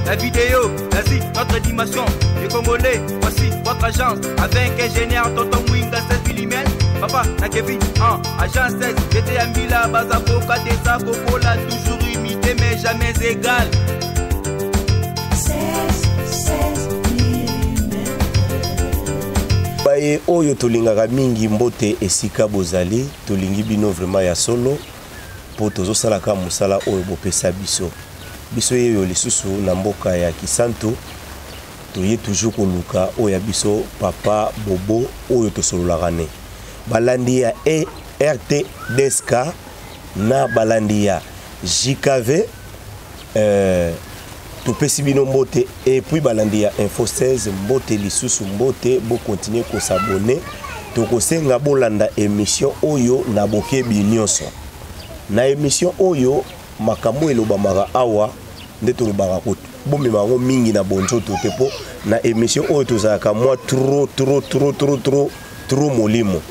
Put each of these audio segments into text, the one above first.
La vidéo, l'Asie, notre dimension. Les Congolais, voici votre agence. Avec ingénieur Tonton Mwinga 16 mm. Papa, na Kevin, 1, agence 16. J'étais à Mbila, Bazaboka, Tessa, Kokola, toujours imité mais jamais égal. 16, 16 Baye oyo tolingaka mingi mbote esika bozali tolingi bino vraiment ya solo mpo tozosalaka mosala oyo bopesa biso biso yeyo lisusu na mboka ya Kisantu toye toujours koluka oyo ya biso papa Bobo oyo tosololaka ne balandi ya RTDSK na balandi ya JKV topesi bino mbote et puis balandi ya Info 16 mbote lisusu mbote bokontinue kosabone tokosenga bolanda émission oyo na bokebi nyonso na émission oyo makambo elobamaka awa nde tolobaka bomema yango mingi na bonzoto te mpo na émission oyo tozalaka mwa trop trop trop trop trop trop molimo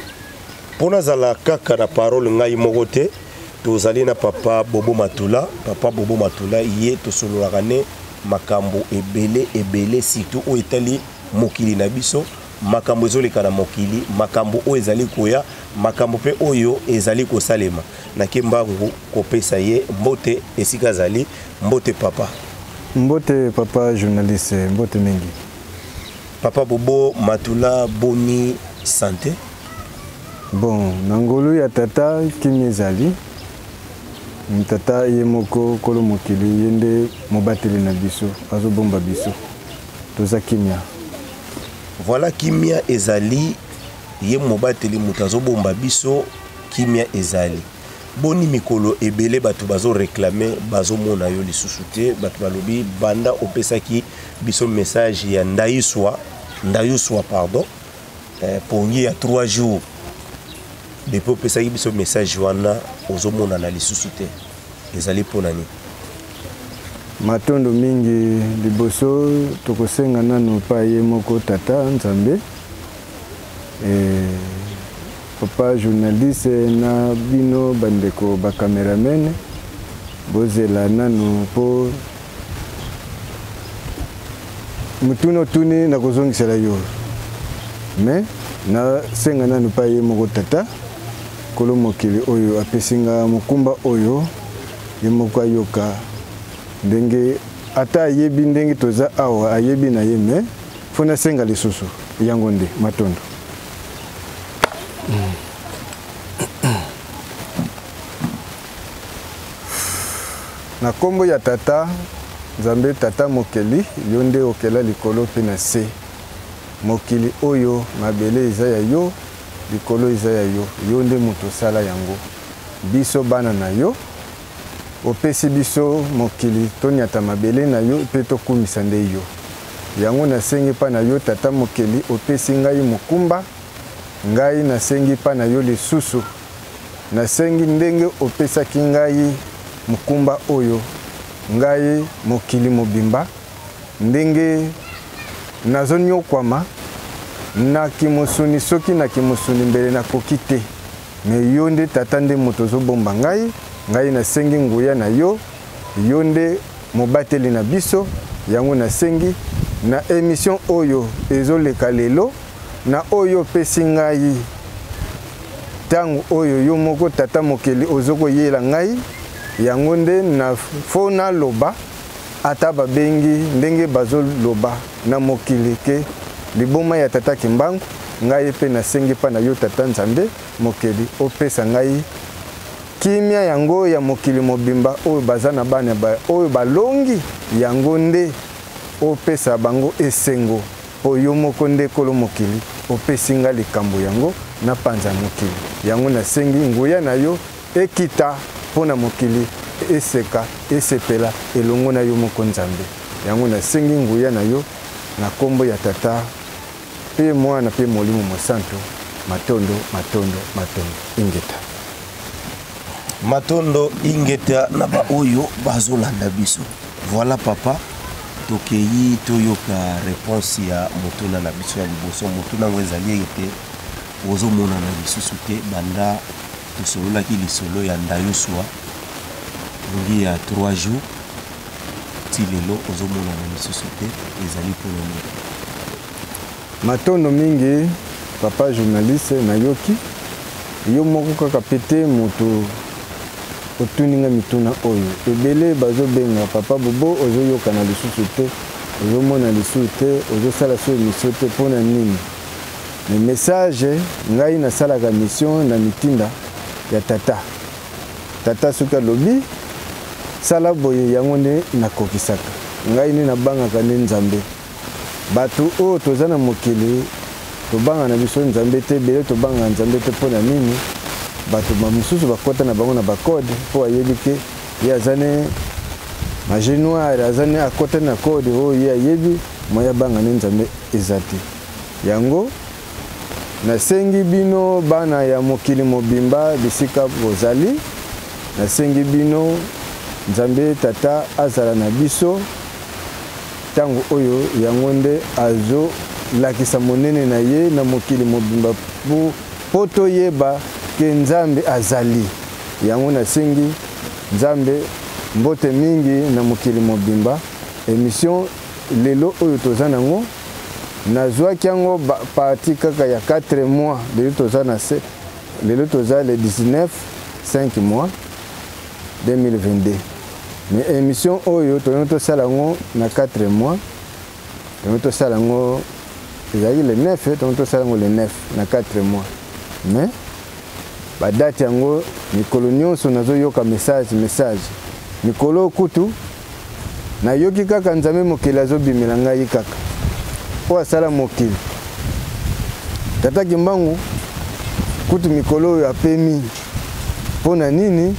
mpo nazala kaka na parole ngai moko te tozali na papa Bobo Matula. Papa Bobo Matula ye tosololaka ne makambo ebele ebele surtout oyo etali mokili na biso makambo ezoleka na mokili makambo oyo ezali koya makambo mpe oyo ezali kosalema nake mbangu kopesa ye mbote esika azali mbote papa. Mbote papa journaliste, mbote mingi. Papa Bobo Matula, boni santé? Bon, na ngolu ya tata kimia ezali. Tata ye moko kolo mokili ye nde mobateli na biso, azobomba biso. Toza kimia. Voilà, kimia ezali ye mobateli moto azobomba biso, kimia ezali. Boni mikolo ebele bato bazo réclamer bazomona yo lisusu te, bato balobi banda opesaki biso message ya Ndayiswa, Ndayuswa pardon, pongi ya 3 jours depuis opesaki biso message wana ozomonana lisusu te, ezali mpona nini? Matondo mingi. Liboso tokosenga nanu pa ye moko tata Nzambe, papa journaliste na bino bandeko ba cameraman bozela nanu po mutuna otuni nakozongisela yo, mais nasenga nanu pa ye moko tata kolo mokili oyo apesi nga mokumba oyo ye moko ayoka ndenge ata ayebi ndenge toza awa ayebi na ye, mais fo nasenga lisusu yango nde matondo. Na kombo ya tata Nzambe, tata mokeli, yo nde okela likolo mpe na se. Mokili oyo mabele eza ya yo, likolo eza ya yo, yo nde moto osala yango. Biso bana na yo, opesi biso mokili tonyata mabele na yo mpe tokumisa nde yo. Yango nasengi mpa na yo tata mokeli, opesi ngai mokumba, ngai nasengi mpa na yo lisusu. Nasengi ndenge opesaki ngai mokumba oyo, ngai mokili mobimba, ndenge nazonyokwama na kimosuni, soki na kimosuni mbele nakoki te, me yo nde tata nde moto ozobomba ngai, ngai nasengi nguya na yo, yo nde mobateli na biso. Yango nasengi na émission oyo ezoleka lelo, na oyo opesi ngai ntango oyo yo moko tata mokeli ozokoyela ngai, yango nde na fo naloba ata babengi ndenge bazoloba na mokili ke liboma ya tata Kimbangu, ngai pe nasengi pa na yo tata Nzambe mokeli opesa ngai kimia yango ya mokili mobimba oyo baza na bana ba, oyo balongi yango nde opesa bango esengo po yo moko nde kolo mokili opesi nga likambo yango na panza mokili yango nasengi nguya na yo ekita po na mokili eseka esepela elongo na yo moko Nzambe yango nasengi nguya na yo na kombo ya tata pe mwana pe molimo mosantu. Matondo, matondo, matondo, ingeta. Matondo ingeta na ba oyo bazolanda biso. Voilà papa, tokei toyoka réponse ya motuna na biso ya liboso. Motuna yango ezali ete ozomonana lisusu te banda tosololaki lisolo ya Ndayuswa ngi ya 3 jours. Ti lelo ozomonana lisusu te, ezali mpona nini? Matondo mingi papa journaliste, nayoki yo moko kaka pe te moto otuni nga mituna oyo. Ebele bazobenga papa Bobo, ozoyokana lisusu te, ozomona lisusu te, ozosala so emission te, mpona nini? Mais message ngai nasalaka mission na mitinda ya tata. Tata soki alobi sala boye, yango nde nakokisaka. Ngai nde nabangaka nde Nzambe. Bato oyo toza na mokili tobanga na biso Nzambe te, ebele tobangaka Nzambe te. Mpo na nini? Bato mosusu bakota na bango na bacode mpo ayebi ke ye aza ne magie noire, aza ne akota na code oyo ye ayebi moya abanga nde Nzambe eza te. Yango nasengi bino bana ya mokili mobimba bisika bozali, nasengi bino Nzambe Tata azala na biso ntango oyo, yango nde azolakisa monene na ye na mokili mobimba po toyeba ke Nzambe azali. Yango nasengi Nzambe mbote mingi na mokili mobimba. Emission lelo oyo toza nango, nazwaki yango parti kaka ya 4 mois. Lelo toza na se, lelo toza le 19 5 mois 2022. Mais émission oyo tolingi tosala yango na 4 mois, tolingi tosala yango ezalaki le 9, tolingi tosala yango le 9 na 4 mois. Mais badate yango mikolo nyonso nazoyoka message message mikolo kutu nayoki kaka Nzambe mokili azobimela ngai kaka oyo asala mokili. Tata Kimbangu kutu mikolo oyo apemi mpo na nini?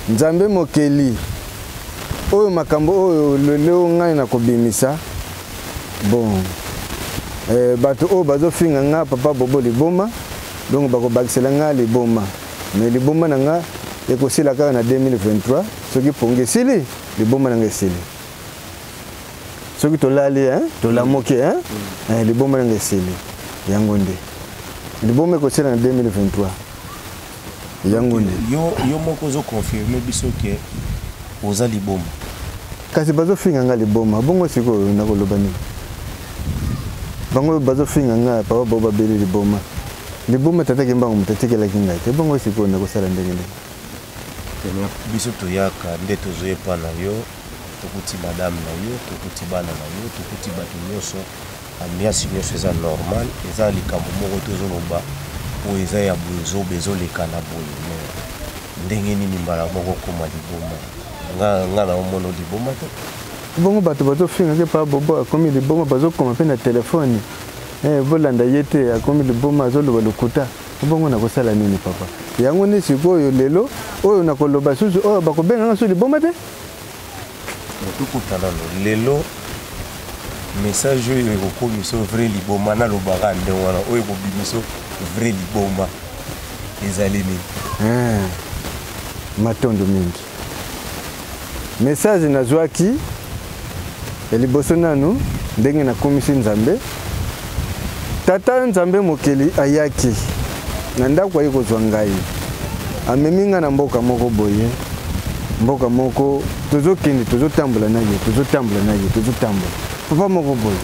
Nzambe mokeli oyo makambo oyo lelo ngai nakobimisa bon bato oyo bazofinga nga papa Bobo liboma, donc bakobakisela nga liboma, mais liboma na nga ekosila kaka na 2023. Soki pongi esili, liboma na nga esili. Soki tolali, hein, tolamoki, hein, liboma na nga esili. Yango nde liboma ekosila na 2023. Yango nde yo moko ozoconfirme biso ke oza liboma. Kasi bazofinga nga liboma, bongo sikoyo nakoloba nini? Bango bazofinga nga papa bo babeli liboma. Liboma tata Kimbangu moto atikelaki ngai te, bongo sikoyo nakosala ndenge nini? Biso toyaka nde tozoyepa na yo, tokuti madame na yo, tokuti bana na yo, tokuti bato nyonso, ambiance nyonso eza normal, eza likambo moko tozoloba oyo eza ya boye, zoba ezoleka na boye. Mais ndenge nini mbala moko okoma liboma? Nga na omona liboma te. Bongo bato bazofingaki pa Bobo akomi liboma, bazokoma mpe na telefone, bolanda ye te, akomi liboma, azoloba lokuta. Bongo nakosala nini papa? Yango nde sikoyo lelo oyo nakoloba susu oyo bakobenganga susu liboma te. Tokuta nano lelo message oyo ekokomisa vrai liboma, nalobaka ndenge wana, oyo ekobimisa vrai liboma ezali nini? Matondo mingi. Message nazwaki ya liboso nanu ndenge nakomisi Nzambe. Tata Nzambe mokeli ayaki na ndako, ayi kozwa ngai, amemi ngai na mboka moko boye, mboka moko tozokende, tozotambola na ye, tozotambola na ye, tozotambola papa moko boye.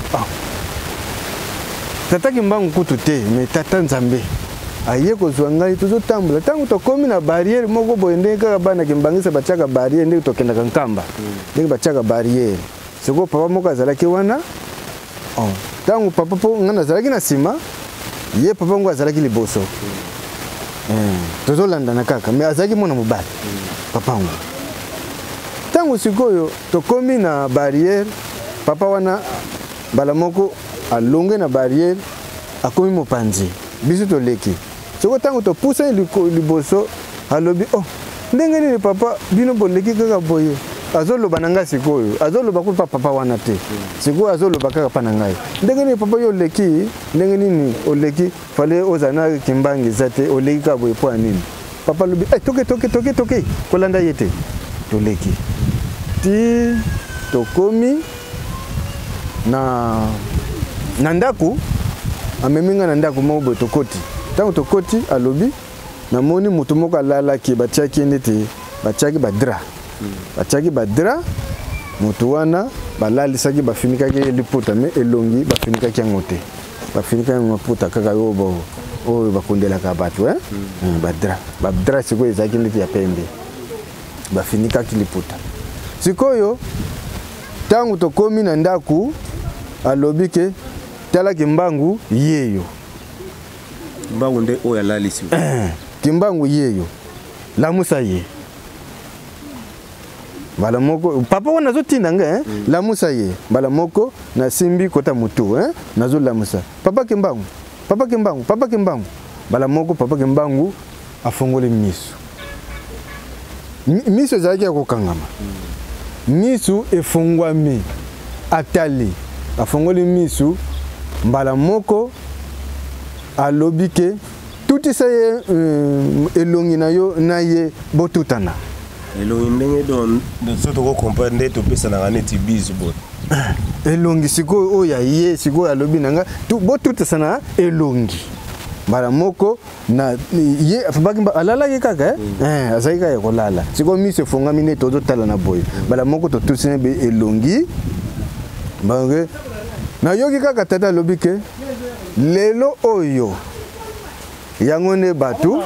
Tata Kimbangu kutu te, mais tata Nzambe aye kozwa ngai, tozotambola. Ntango tokomi na barrière moko boye, ndenge kaka bana Kimbangisa batiaka barrière, ndenge tokendaka Nkamba, ndenge batiaka barrière. Sikoyo papa moko azalaki wana. Ntango papa, mpo ngai nazalaki na nsima, ye papa ngo azalaki liboso, tozolandana kaka, mais azalaki mwana mobali papa ngo. Ntango sikoyo tokomi na barrière, papa wana mbala moko alonge na barrière, akomi mopanzi, biso toleki. Sikoyo ntango topusani liboso, alobi oh, ndenge nini papa bino boleki kaka boye? Azoloba na ngai sikoyo, azoloba kupa papa wana te, sikoyo azoloba kaka pa na ngai, ndenge nini papa yo oleki, ndenge nini oleki, fale ozala na Kimbangi eza te, oleki kaka boye mpo ya nini? Papa alobi toke toke toke toke, kolanda ye te. Toleki ti tokomi na ndako, amemi ngai na ndako moko boye, tokoti. Ntango tokoti, alobi namoni moto moko alalaki, batiaki ye neti batiaki badra, batiaki badra. Moto wana balalisaki, bafinikaki ye liputa, me elongi bafinikaki yango te, bafinikaki yango maputa kaka oyo bo oyo bakundelaka bato, eh? Badra badra sikoyo ezalaki neti ya pembe, bafinikaki liputa. Sikoyo ntango tokomi na ndako, alobi ke tala Kimbangu yeyo. Kimbangu nde oyo alalisi. Kimbangu yeyo, lamusa ye. Mbala moko papa wana azotinda ngai, eh? Lamusa ye. Mbala moko nasimbi kota motu, eh? Nazolamusa papa Kimbangu, papa Kimbangu, papa Kimbangu. Mbala moko papa Kimbangu afongoli miso. Miso ezalaki ya kokangama, miso efungwami, atali, afongoli miso mbala moko, alobi ke tutisa ye elongi na yo na ye botutana. Elongi ndenge don so tokocomprendre nde topesanaka neti bise boye. Elongi sikoyo oyo ya ye sikoyo alobi na ngai botutisana elongi. Mbala moko na ye alalaki kaka, eh? Azalaki kaka ya kolala. Sikoyo miso efongami nde tozotala na boye. Mbala moko totusani be elongi bange. Nayoki kaka tata alobi ke lelo oyo yango nde bato,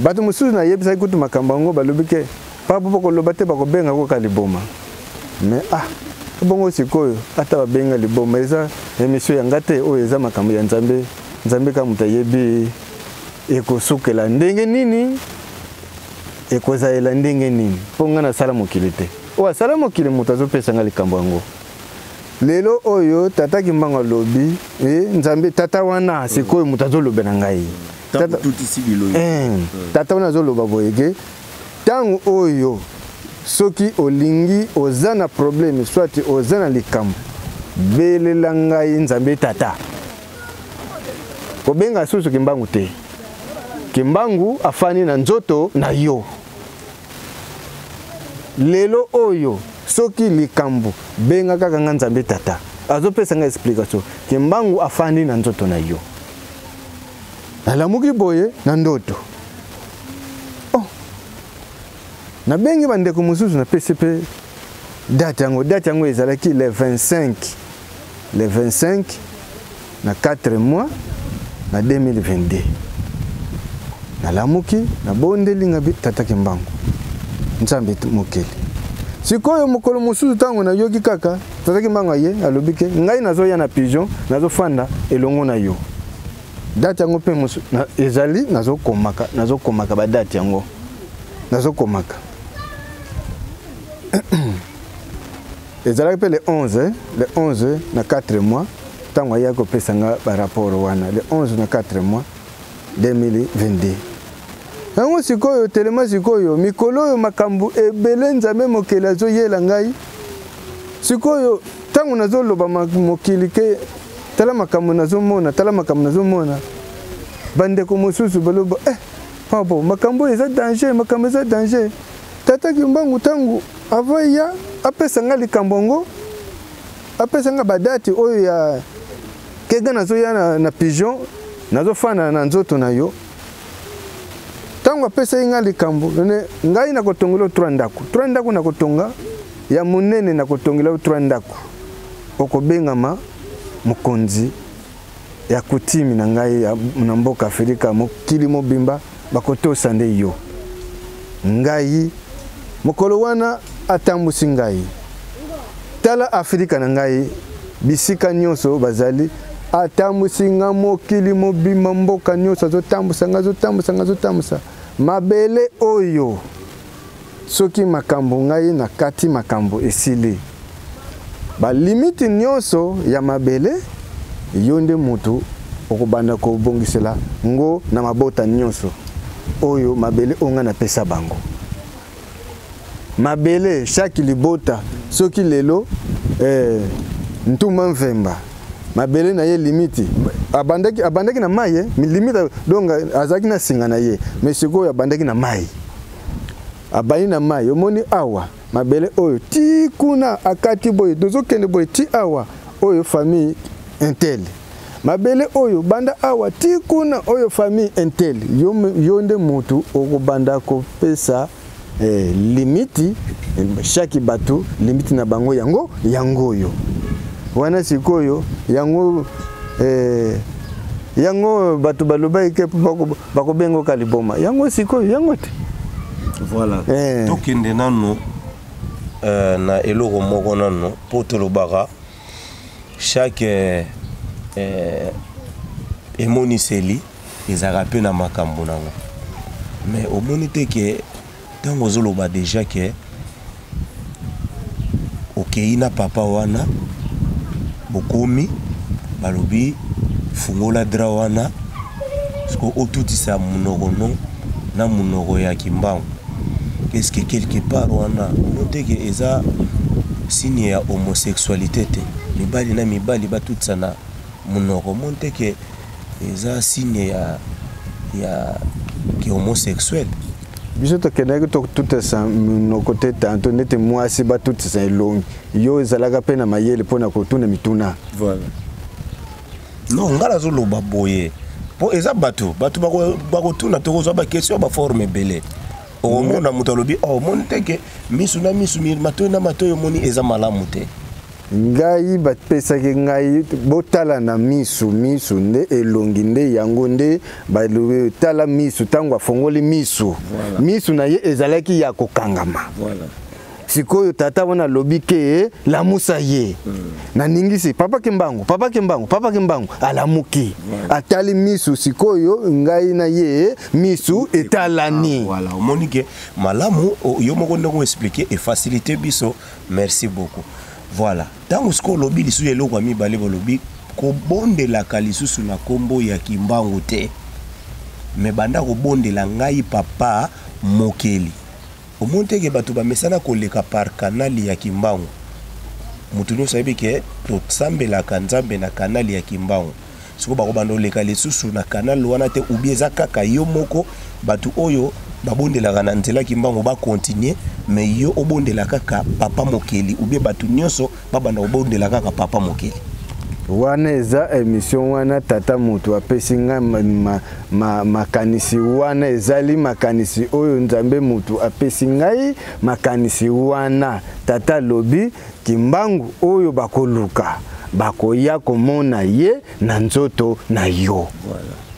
bato mosusu nayebisaki kutu makambo yango, balobi ke papa bokoloba te, bakobenga koka liboma. Mais ah, bongo sikoyo ata babenga liboma, eza émission ya nga te, oyo eza makambo ya Nzambe. Nzambe kaka moto ayebi ekosukela ndenge nini, ekozalela ndenge nini, mpo nga nasala mokili te. Oyo asala mokili moto azopesa nga likambo yango lelo oyo. Tata Kimbangu alobi, Nzambe tata wana sikoyo moto azolobela ngai. Tata wana azoloba boye ke ntango oyo soki olingi, oza na problème, soit oza na likambo, belela ngai Nzambe tata, kobenga susu Kimbangu te. Kimbangu afandi na nzoto na yo. Lelo oyo soki likambo, benga kaka nga Nzambe tata. Azopesa nga explication, Kimbangu afandi na nzoto na yo. Nalamuki boye na ndoto, oh. Nabengi bandeko mosusu, napesi mpe date yango. Date yango ezalaki le 25, le 25 na 4 mois na 2022. Nalamuki, nabondeli nga bi tata Kimbangu, Nzambe mokeli. Sikoyo mokolo mosusu ntango nayoki kaka tata Kimbangu aye, alobi ke ngai nazoya na pigeon, nazofanda elongo na yo. Date yango mpe ezali, nazokomaka, nazokomaka badate yango, nazokomaka. Ezalaki mpe le 11, le 11 na 4 mois, ntango ayaki kopesa nga barapport wana, le 11 na 4 mois 2022 yango. Sikoyo telema, sikoyo mikolo oyo makambo ebele Nzambe mokeli azoyela ngai. Sikoyo ntango nazoloba mokili ke tala makambo nazomona, tala makambo nazomona, bandeko mosusu baloba, eh, pabo, makambo oyo eza danger, makambo eza danger. Tata Kimbangu ntango avant ya apesa nga likambo yango, apesa nga badate oyo ya kega nazoya na pigeon, nazofanda na nzoto na yo. Ntango apesaki nga likambo, ngai nakotongela yo trois ndako, trois ndako nakotonga ya monene, nakotongela yo trois ndako, okobengama mokonzi ya kutimi na ngai na mboka Afrika, mokili mobimba bakotosa nde yo. Ngai mokolo wana atambusi ngai, tala Afrika na ngai, bisika nyonso bazali, atambusi nga mokili mobimba, mboka nyonso azotambusa nga, azotambusa nga, azotambusa mabele oyo. Soki makambo ngai na kati, makambo esili, balimiti nyonso ya mabele, yo nde motu okobanda kobongisela ngo na mabota nyonso oyo mabele oyo ngai napesa bango mabele. Chaque libota, soki lelo Ntuma Mvemba, mabele na ye limiti abandaki na mai, limite donc azalaki na singa na ye, mais sikoyo abandaki na mai, abandi na mai, omoni awa mabele oyo ti kuna akati boye, tozokende boye ti awa, oyo famille intel, mabele oyo banda awa ti kuna, oyo famille intel. Yo nde motu okobanda kopesa. eh, limiti chaque bato limiti na bango yango yango oyo wana sikoyo yango eh, yango bato balobaki ke bakobengoka liboma yango sikoyo yango te. Voilà, eh. Tokende nano na eloko moko nano mpo tolobaka chaque emoniseli ezalaka mpe na makambo nango, mais omoni te ke ntango ozoloba déjà ke okei na papa wana, bokomi, balobi fungola drap wana, siko otutisa monoko no na monoko ya Kimbangu, est-ce que quelque part wana omoni te ke eza signe ya homosexualité te, mibali na mibali batutisa na monoko? Omoni te ke eza signe ya ke homosexuel? Biso tokendaki totutisa monoko te. Tanto neti mwasi batutisa elongi, yo ezalaka mpe na mayele mpona kotuna mituna. Voilà. Non, ngai nazoloba boye mpo eza bato bakotuna, tokozwa baquestion ya baforme ebele. Okomona moto alobi: "Oh, omoni te ke misu na misu, matoi na matoi, omoni eza malamu te?" Ngai bapesaki ngai botala na misu, misu nde elongi nde yango nde balobi tala misu. Ntango afongoli misu, misu na ye ezalaki ya kokangama. Sikoyo tata wana alobi ke lamusa ye. Naningisi papa Kimbangu, papa Kimbangu, papa Kimbangu alamuki, atali misu. Sikoyo ngai na ye misu etalani. Ah, voilà, omoni ke malamu yo moko ndenge oexpliquer efacilité biso. Merci beaucoup. Voilà, ntango sikoyo olobi lisusu eloko ya mibale, balobi kobondelaka lisusu na nkombo ya Kimbangu te, me banda kobondela ngai papa mokeli. Omoni teke bato bamesana koleka par canal ya Kimbangu. Moto nyonso ayebi ke tosambelaka Nzambe na canal ya Kimbangu. Sikoyo bakobanda oleka lisusu na canal wana te, ubi eza kaka yo moko? Bato oyo babondelaka na nzela Kimbangu bacontinue, mais yo obondela kaka papa mokeli, ubie bato nyonso babanda kobondela kaka papa mokeli? Wana eza émission wana tata moto apesi ngai makanisi wana. Ezali makanisi oyo Nzambe moto apesi ngai makanisi wana. Tata alobi Kimbangu oyo bakoluka, bakoya komona ye na nzoto na yo.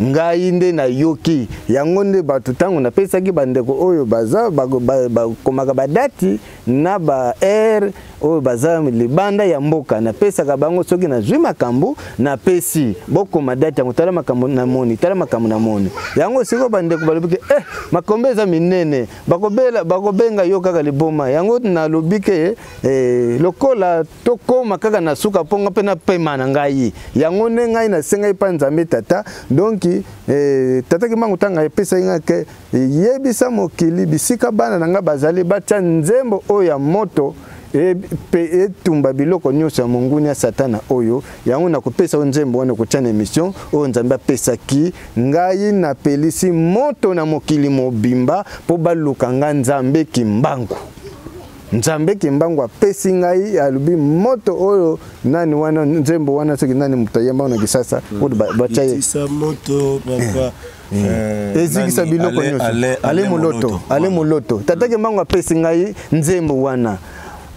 Ngai nde nayoki yango nde bato ntango napesaki bandeko oyo baza bakomaka badati na ba aire oyo baza libanda ya mboka, napesaka bango soki nazwi makambo, napesi bokoma date yango. Tala makambo namoni, tala makambo namoni yango. Sikoyo bandeko balobi ke eh, makombe eza minene, bakobela, bakobenga yo kaka liboma. Yango nalobi ke eh, lokola tokóma kaka na suka mponga mpe napema na ngai, yango nde ngai nasengai mpa Nzambe tata. Donc eh, tata Kimbangu ntango epesaki ngai ke yebisa mokili bisika bana na ngai bazali, batia nzembo oyo ya moto pe etumba biloko nyonso ya monguni ya satana oyo. Yango nakopesa yo nzembo wana, kotia na émission oyo Nzambe apesaki ngai. Napelisi moto na mokili mobimba mpo baluka nga Nzambe Kimbangu. Nzambe Kimbangu apesi ngai, alobi moto oyo nani wana, nzembo wana soki nani moto ayemba na Kisasa oyo batya ye. Moto papa. Ezikisa biloko nyonso. Ale moloto, ale moloto. Tata Kimbangu apesi ngai nzembo wana,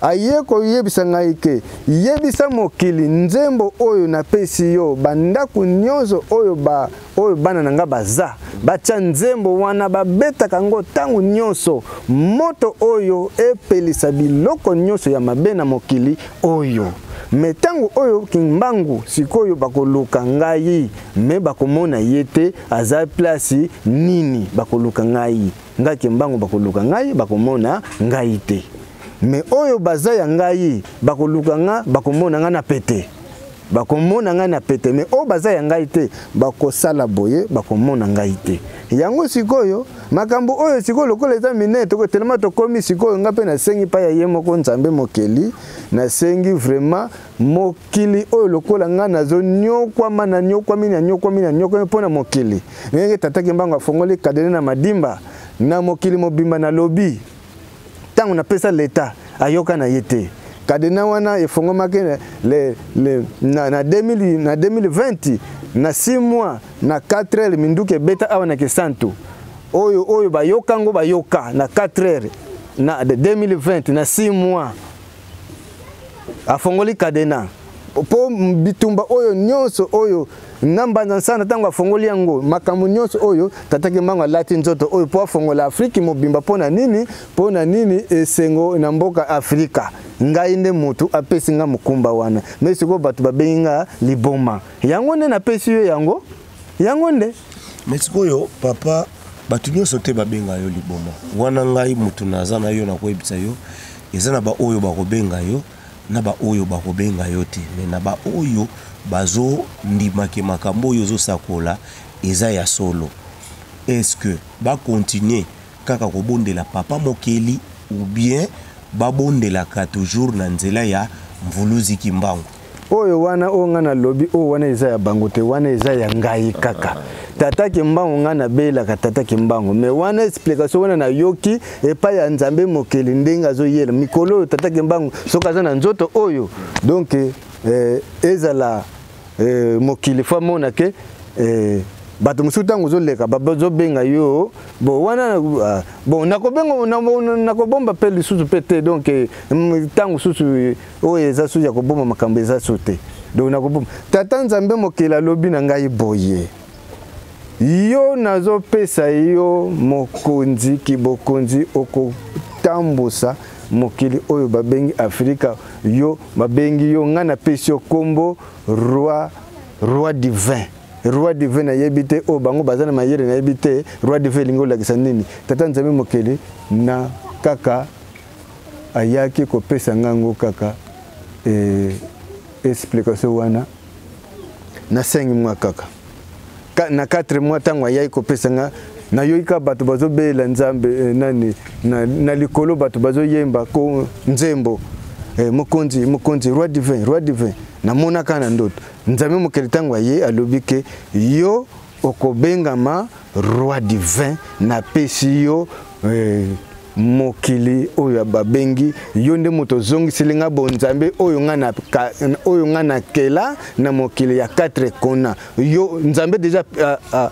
aye koyebisa ngai ke yebisa mokili nzembo oyo napesi yo, bandako nyonso oyo ba oyo bana na nga baza, batya nzembo wana, babetaka yango ntango nyonso, moto oyo epelisa biloko nyonso ya mabe na mokili oyo. Me ntango oyo Kimbangu sikoyo bakoluka ngai, me bakomona ye te, aza place nini? Bakoluka ngai, ngai Kimbangu, bakoluka ngai, bakomona ngai te. Me oyo baza ya ngai bakoluka nga, bakomona ngai na pete, bakomona ngai na pete. Me oyo baza ya ngai te, bakosala boye, bakomona ngai te. Yango sikoyo makambo oyo sikoyo lokola eza minene, telema tokomi sikoyo. Ngai mpe nasengi mpa ya ye moko Nzambe mokeli, nasengi vraiment mokili oyo lokola ngai nazonyokwama, nanyokwami, nanyokwami, nanyokwami mpo na mokili, ndenge tata Kimbangu afongoli kadene na madimba na mokili mobimba. Nalobi ntango napesa leta ayoka na ye te, kadena wana efongomaki na 2000, na 2020, na 6 mois na 4 heures minduki ebeta awa na Kisantu. Oyo oyo bayoka ngo, bayoka na 4 heures. na 2020 na 6 mois afongoli cadenas mpo bitumba oyo nyonso oyo na mbanza nsana ntango afongoli yango makambo nyonso oyo tata Kimbangu alati nzoto oyo mpo afongola Afriki mobimba. Mpo na nini? Mpo na nini? Esengo na mboka Afrika. Ngai nde motu apesi nga mokumba wana, me sikoyo bato babengi nga liboma. Yango nde napesi yo yango, yango nde. Me sikoyo papa, bato nyonso te babenga yo liboma wana. Ngai motu naza na yo, nakoyebisa yo, eza na baoyo bakobenga yo na baoyo bakobenga yo te. Me na baoyo bazondimake makambo oyo ozosakola eza ya solo, est-ce que bakontinue kaka kobondela papa mokeli ou bien babondelaka toujours na nzela ya Mvuluzi Kimbangu? Oyo wana oyo ngai nalobi, oyo wana eza ya bango te, wana eza ya ngai kaka. Tata Kimbangu, ngai nabelaka tata Kimbangu. Me wana explication wana nayoki epai ya Nzambe mokeli, ndenge azoyela mikolo oyo tata Kimbangu soki aza na nzoto oyo. Donc ezala mokili fo amona ke bato mosusu ntango ozoleka bazobenga yo bo wana. Bon, nakobenga, nakobomba mpe lisusu mpe te. Donc ntango susu oyo eza susu ya kobomba makambo eza su te. Donc nakobomba. Tata Nzambe mokeli alobi na ngai boye: yo nazopesa yo mokonzi kibokonzi, okotambusa mokili oyo babengi Afrika. Yo babengi yo, ngai napesi yo nkombo roi, roi divin. Roi divin, nayebi te oyo bango baza na mayele, nayebi te roi divin elingi olakisa nini. Tata Nzambe mokeli na kaka ayaki kopesa ngango kaka explication wana na 5 mois kaka na 4 mois. Ntango ayaki kopesa nga, nayoki kaka bato bazobelela Nzambe nani na likolo, bato bazoyemba ko nzembo mokonzi, mokonzi, roi divin, roi divin. Namonaka na ndoto Nzambe mokeli ntango aye alobi ke yo okobengama roi divin, napesi yo mokili oyo babengi yo nde moto ozongiseli nga bonzambe oyo nga nakela na mokili ya 4 kona. Yo Nzambe déjà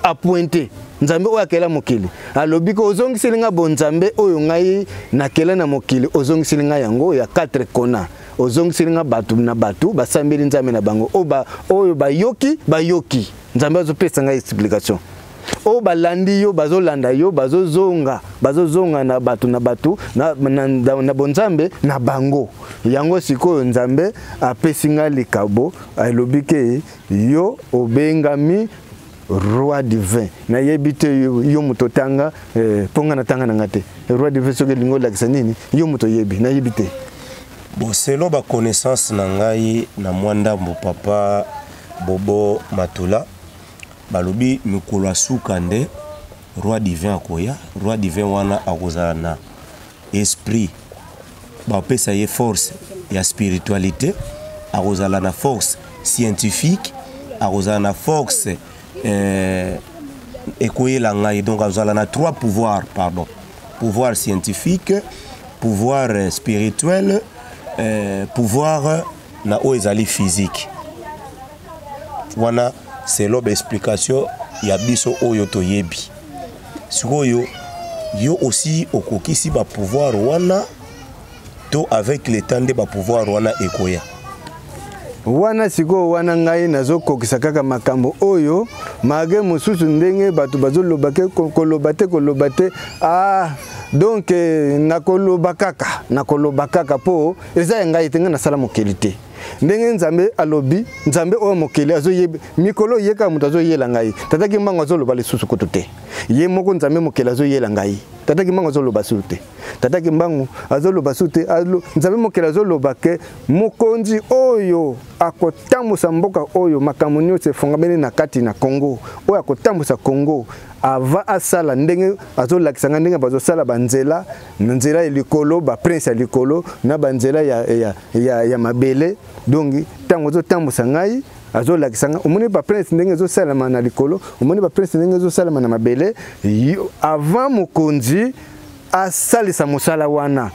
apointe, Nzambe oyo akela mokili alobi ko ozongiseli nga bonzambe oyo ngai nakela na mokili, ozongiseli nga yango ya 4 kona, ozongiseli nga bato na bato basambeli Nzambe na bango oyo bayoki, bayoki Nzambe azopesa ngai explication oyo balandi yo, bazolanda yo, bazozonga, bazozonga na bato na bato na bonzambe na bango. Yango sikoyo Nzambe apesi ngai likabo, alobi ke yo obengami roi divin. Nayebi te yo moto otanga mpo ngai natanga na nga te. Roi divin soki elingi olakisa nini, yo moto oyebi, nayebi te. Bon, selon baconnaissance na ngai na mwa ndambo, papa Bobo Matula, balobi mikolo ya suka nde roi divin akoya. Roi divin wana akozala na esprit, bapesa ye force ya spiritualité, akozala na force scientifique, akozala na force ekoyela ngai. Donc akozala na trois pouvoirs, pardon, pouvoir scientifique, pouvoir spirituel, pouvoir na oyo ezali physique. Wana selon baexplication ya biso oyo toyebi. Sikoyo yo aussi okokisi bapouvoir wana to avec le temps nde bapouvoir wana ekoya? Wana sikoyo wana ngai nazokokisa kaka makambo oyo malgré mosusu ndenge bato bazoloba ke koloba te, koloba te. Ah, donc nakoloba kaka, nakoloba kaka mpo eza ya ngai te. Ngai nasala mokili te. Ndenge Nzambe alobi, Nzambe oyo mokili azoyeba mikolo ye kaka moto azoyela ngai. Tata Kimbangu azoloba lisusu kutu te. Ye moko Nzambe mokili azoyela ngai. Tata Kimbangu azoloba susu te, tata Kimbangu azoloba susu te. Nzambe mokili azoloba ke mokonzi oyo akotambusa mboka oyo, makambo nyonso efongameli na kati na Congo, oyo akotambusa Congo, avant asala ndenge azolakisa ngai ndenge bazosala banzela, na nzela ya likolo, baprince ya likolo, na banzela ya mabele. Donc ntango azotambusa ngai, azolakisa ngai: omoni baprince ndenge ezosalema na likolo, omoni baprince ndenge ezosalema na mabele. Avant mokonzi asalisa mosala wana,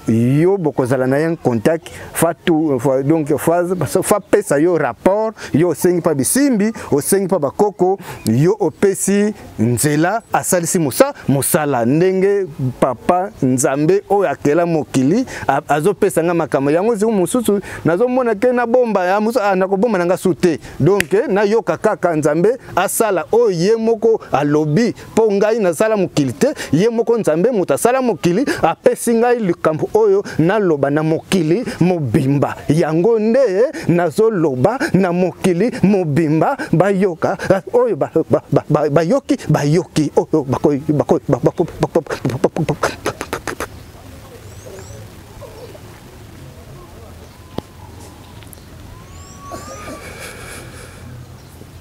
Yo bokozala na ye contact fa tu fa, donc fa, fa pesa yo rapport. Yo osengi mpa bisimbi, osengi mpa bakoko, yo opesi nzela, asalisi mosala ndenge papa Nzambe oyo akela mokili azopesa nga makambo yango. Ziku mosusu nazomona ke nabomba ya mosusu, nakobomba na nga su te. Donc nayoka kaka Nzambe asala oyo ye moko alobi, mpo ngai nasala mokili te. Ye moko Nzambe moto asala mokili, apesi ngai likambo oyo naloba na mokili mobimba. Yango nde nazoloba na mokili mobimba, bayoka oyo bayoki, bayoki oyo bako, bako, bako, bako, bako, bako.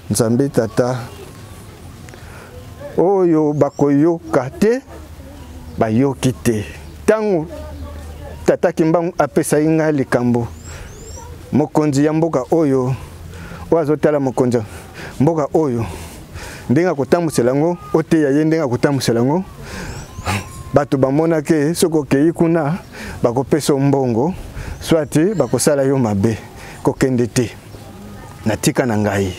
Nzambe tata oyo bakoyoka te, bayoki te. Ntango tata Kimbangu apesaki ngai likambo, mokonzi ya mboka oyo, oyo azotala mokonzi ya mboka oyo ndenge akotambwisela yango, oteya ye ndenge akotambwisela yango. Bato bamonaki soki okei kuna bakopesa yo mbongo, soit bakosala yo mabe, kokende te. Natika na ngai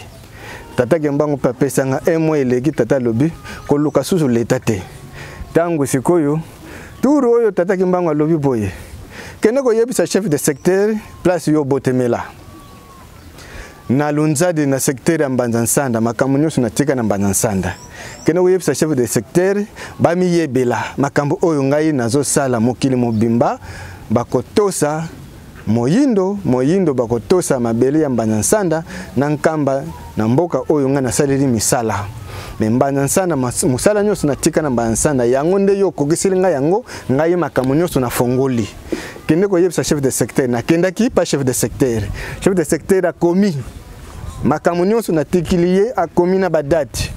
tata Kimbangu mpe apesa nga un mois eleki. Tata alobi koluka susu leta te. Ntango sikoyo tour oyo tata Kimbangu alobi boye: kende koyebisa chef de secteur place yo obotemela na Lunzadi, na secteur ya Mbanza Nsanda. Makambo nyonso natika na Mbanza Nsanda. Kende koyebisa chef de secteur bamiyebela makambo oyo ngai nazosala. Mokili mobimba bakotosa moyindo, moyindo bakotosa mabele ya Mbanza Nsanda na Nkamba, na mboka oyo ngai nasaleli misala. Me Mbanza Nsanda, mosala nyonso natika na Mbanza Nsanda, yango nde yo okokiseli ngai yango. Ngai makambo nyonso nafongoli, kende koyebisa chef de secteur. Nakendaki pa chef de secteur. Chef de secteur akomi makambo nyonso natikili ye, akomi na badate.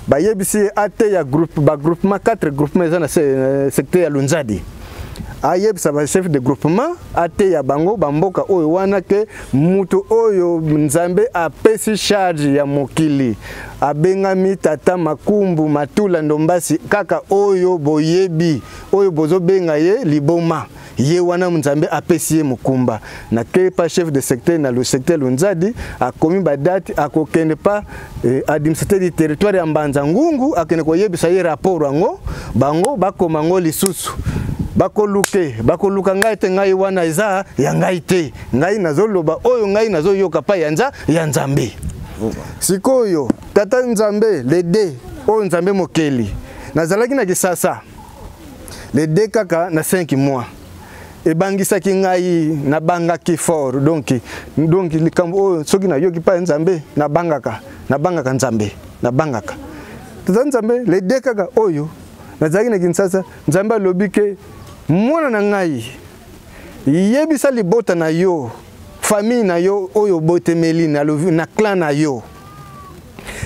Bayebisi ye ateya groupe, bagroupement, 4 groupement eza na secteur ya Lunzadi. Ayebisa bachef de groupement, ateya bango bamboka oyo wana ke moto oyo Nzambe apesi charge ya mokili abengami tata Makumbu Matula Ndombasi, kaka oyo boyebi, oyo bozobenga ye liboma. Ye wana Nzambe apesi ye mokumba. Nakei pa chef de secteur na le secteur Lunzadi, akomi badate, akokende pa administrateur du territoire ya Mbanza Ngungu, akende koyebisa ye rapport yango. Bango bakoma yango lisusu, bakoluke bakoluka ngai te. Ngai wana eza ya ngai te. Ngai nazoloba oyo ngai nazoyoka pa ya ya Nzambe. Sikoyo tata Nzambe le de oyo Nzambe mokeli, nazalaki na Kisasa le de kaka na 5 mois, ebangisaki ngai, nabangaki fort. Donc likambo oyo soki nayoki pa Nzambe, nabangaka, nabangaka Nzambe, nabangaka tata Nzambe. Le de kaka oyo nazalaki na Kinshasa, Nzambe alobi ke mwana na ngai, yebisa libota na yo, famille na yo oyo obotemeli na clan na yo,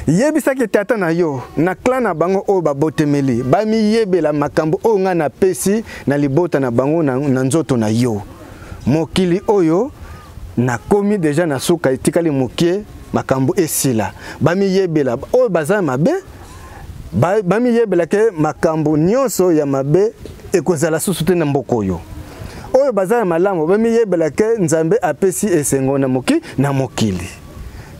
yebisaki tata na yo na clan na bango oyo babotemeli, bamiyebela makambo oyo ngai napesi na libota na bango na nzoto na yo. Mokili oyo nakomi deja na suka, etikali mokie makambo esila. Bamiyebela oyo baza mabe, bamiyebela ke makambo nyonso ya mabe ekozala susu te na mboka oyo. Oyo baza ya malamu, bamiyebela ke Nzambe apesi esengo na mokili.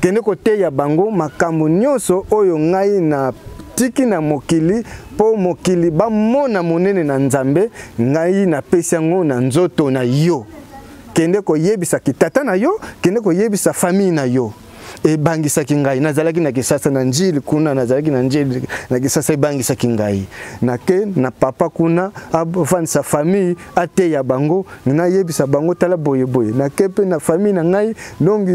Kende koteya bango makambo nyonso oyo ngai natiki na mokili, mpo mokili bamona monene na Nzambe. Ngai napesi yango na nzoto na yo. Kende koyebisa kitata na yo, kende koyebisa famille na yo. Ebangisaki ngai, nazalaki na Kisasa na Njili kuna, nazalaki na Njili na Kisasa. Ebangisaki ngai, nake na papa kuna, afandisa famille, ateya bango, nayebisa bango tala boye boye. Nake mpe na famille na ngai. Donc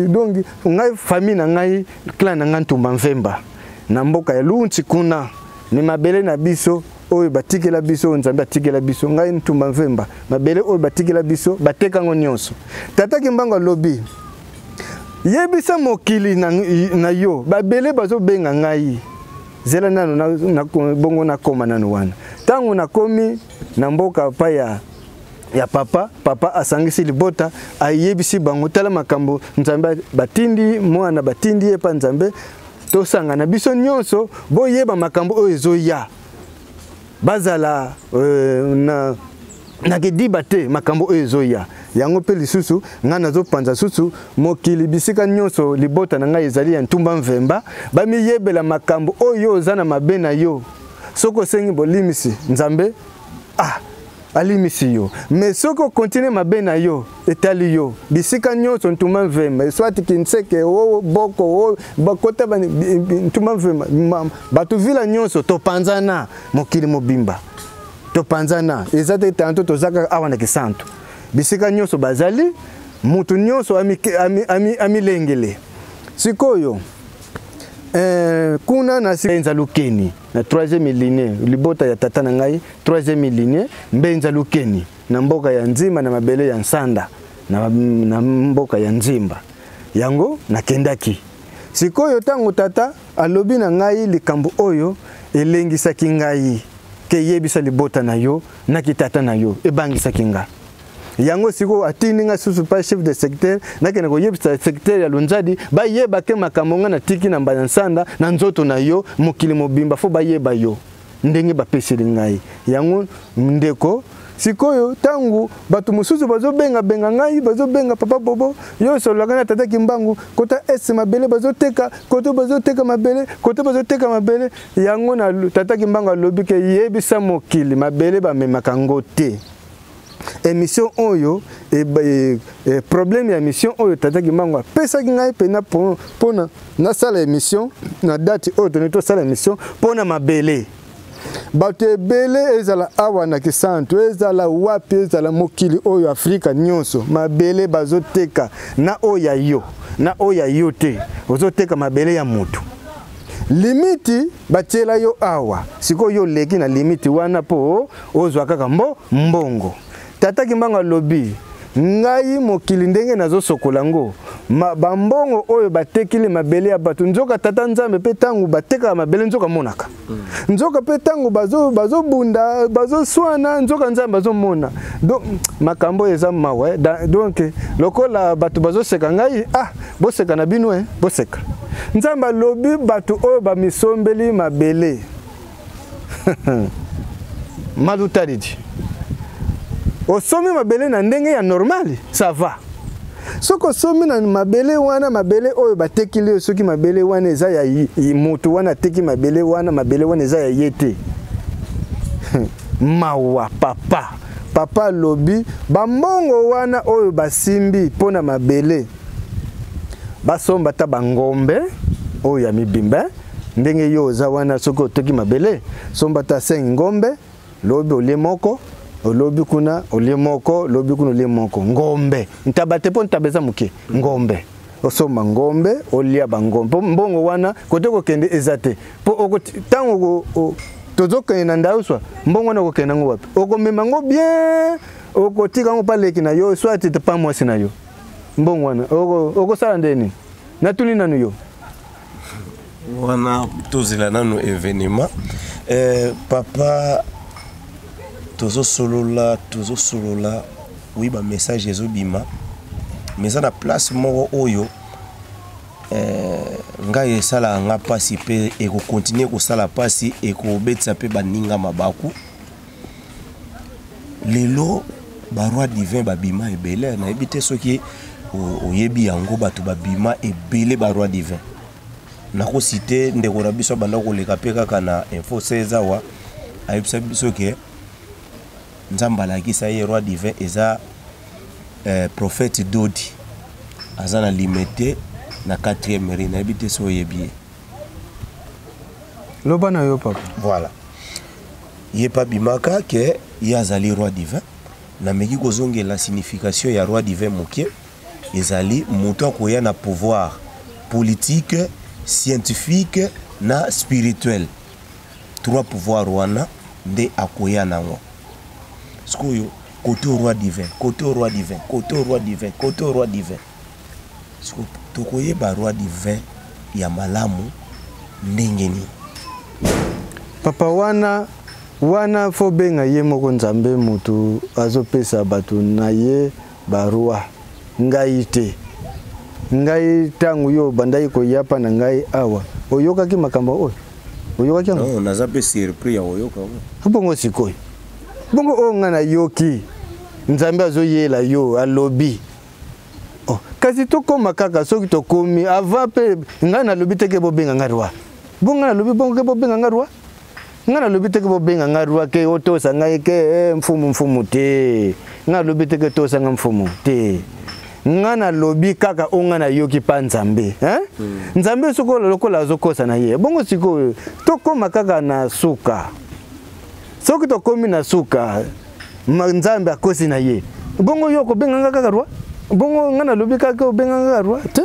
ngai famille na ngai, clan na ngai Ntumba Mvemba na mboka ya Lunti kuna, ni mabele na biso oyo batikela biso, oyo Nzambe atikela biso. Ngai Ntumba Mvemba, mabele oyo batikela biso, batekango nyonso. Tata Kimbangu alobi: yebisa mokili na yo. Babele bazobenga ngai, zela nano na, bongo nakoma nano wana. Ntango nakomi na mboka pa ya papa, papa asangisi libota, ayebisi bango: tala makambo Nzambe batindi mwana, batindi ye pa Nzambe, tosangana biso nyonso, boyeba makambo oyo ezoya. Bazala na Na kidiba te, makambo oyo ezoya yango mpe lisusu ngai nazopanza susu mokili bisika nyonso. Libota na ngai ezali ya Ntumba Mvemba, bamiyebela makambo oyo oza na mabe na yo. Soki osengi bolimisi, Nzambe ah alimisi yo, mais soki okontinue mabe na yo, etali yo. Bisika nyonso Ntumba Mvemba, soit Kinseke o Boko o bakota Ntumba Mvemba, bato vila nyonso topanzana, mokili mobimba topanzana. Eza te tanto toza kaka awa na Kisantu, bisika nyonso bazali, mutu nyonso amilengele ami, ami sikoyo kuna na Mbenza Lukeni na 3e lignée, libota ya tata na ngai, 3e lignée Mbenza Lukeni, na mboka ya Nzimba, na mabele ya Nsanda, na mboka ya Nzimba. Yango nakendaki sikoyo. Ntango tata alobi na ngai likambo oyo elengisaki ngai ke yebisa libota na yo na kitata na yo, ebangisaki nga. Yango sikoyo atindi nga susu pa chef de secteur, nakende koyebisa secteur ya Lunzadi, bayeba ke makambo nga natiki na Mbaya Nsanda na nzoto na yo, mokili mobimba fo bayeba yo ndenge bapeseli ngai yango. Ndeko, sikoyo ntango bato mosusu bazobengabenga ngai, bazobenga: "Papa Bobo, yo osololaka na tata Kimbangu, kota ese mabele bazoteka, koto bazoteka mabele, koto bazoteka mabele." Yango na tata Kimbangu alobi ke yebisa mokili, mabele bamemaka ngo te. Émission oyo problème ya émission oyo tata Kimbangu apesaki ngai mpena mpona nasala émission na date oyo toni tosala émission mpona mabele. Bato ebele, ezala awa na Kisantu, ezala wapi, ezala mokili oyo Afrika nyonso, mabele bazoteka na oyo ya yo na oyo ya yo te. Ozoteka mabele ya motu, limite batiela yo awa, sikoyo yo oleki na limite wana mpo ozwa kaka mbongo. Tata Kimbangu alobi ngai mokili ndenge nazosokola ngo bambongo oyo batekili mabele ya bato. Nzoka tata Nzambe mpe ntango batekaka mabele, nzoka monaka. Nzoka mpe ntango bazobunda, bazoswana, nzoka Nzambe azomona. Donc makambo oyo eza mawa. Donc lokola bato bazoseka ngai, ah, boseka na bino, boseka. Nzambe alobi bato oyo bamisombeli mabele malutalidi, osomi mabele na ndenge ya normal, ça va. Soki osomi na mabele wana, mabele oyo batekili yo, soki mabele wana eza ya moto wana ateki mabele wana, mabele wana eza ya ye te, mawa. Papa, papa alobi bambongo wana oyo basimbi mpo na mabele, basomba ata bangombe oyo ya mibimba. Ndenge yo oza wana, soki otoki mabele, somba ata 5 ngombe. Lobi olie moko, olobi kuna olie moko, lobi kuna olie moko. Ngombe, ntaba te, mpo ntaba eza moke. Ngombe, osomba ngombe, olia bangombe, mpo mbongo wana kote kokende eza te. Mpo ntango tozokende na ndauswa, mbongo wana okokende yango wapi? Okomema yango bien, okotika yango mpa leki na yo, soit pa mwasi na yo. Mbongo wana okosala ndeni? Natuni nanu yo. Wana tozela nanu événement. Papa, tozosolola, tozosolola, oui, bamessage ezobima, mais eza na place moko oyo ngai esalaka nga mpasi mpe ekokontinue kosala mpasi, ekobetisa mpe baninga mabaku. Lelo baroi divin babima ebele, nayebi te soki oyebi yango. Bato babima ebele, baroi divin. Nakosite ndeko na biso abanda koleka mpe kaka na Info 16 awa, ayebisa biso ke Nzambe alakisa ye roi divin eza prophète Dodi, aza na Limete na 4e rue. Nayebi te so oyebi ye. Loba na yo, papa. Voilà, ye mpe abimaka ke ye azali roi divin. Nameki kozongela signification ya roi divin moke. Ezali moto akoya na pouvoir politique, scientifique na spirituel. Trois pouvoir wana nde akoya nango. Sikoyo kote roi divin, kote roi divin, kote roi divin, kote roi divin, sikoyo tokoyeba roi divin ya malamu ndenge nini? Papa, wana wana fo benga ye moko Nzambe, motu azopesa bato na ye baroi. Ngai te. Ngai ntango yo obandaki koya mpa na ngai awa, oyokaki makambo oyo? Oyokaki yango? Naza mpe surpris ya koyoka yango. Bongo sikoyo Bongo oyo ngai nayoki Nzambe azoyela yo alobi. Oh, kasi tokóma kaka soki tokomi avant mpe ngai nalobi te ke bobenga ngai roi. Bongo ngai nalobi bongo ke bobenga ngai roi? Ngai nalobi te ke bobenga ngai roi ke otosa ngai ke eh, mfumu mfumu te. Ngai nalobi te ke tosa ngai mfumu te. Ngai nalobi kaka oyo ngai nayoki pa Nzambe. Hein? Nzambe sikoyo lokola azokosa na ye. Bongo sikoyo tokóma kaka na suka. Soki tokomi na suka, Nzambe akosi na ye. Bongo yo okobenga nga kaka roi? Bongo nga nalobi kaka obenga nga kaka roi te?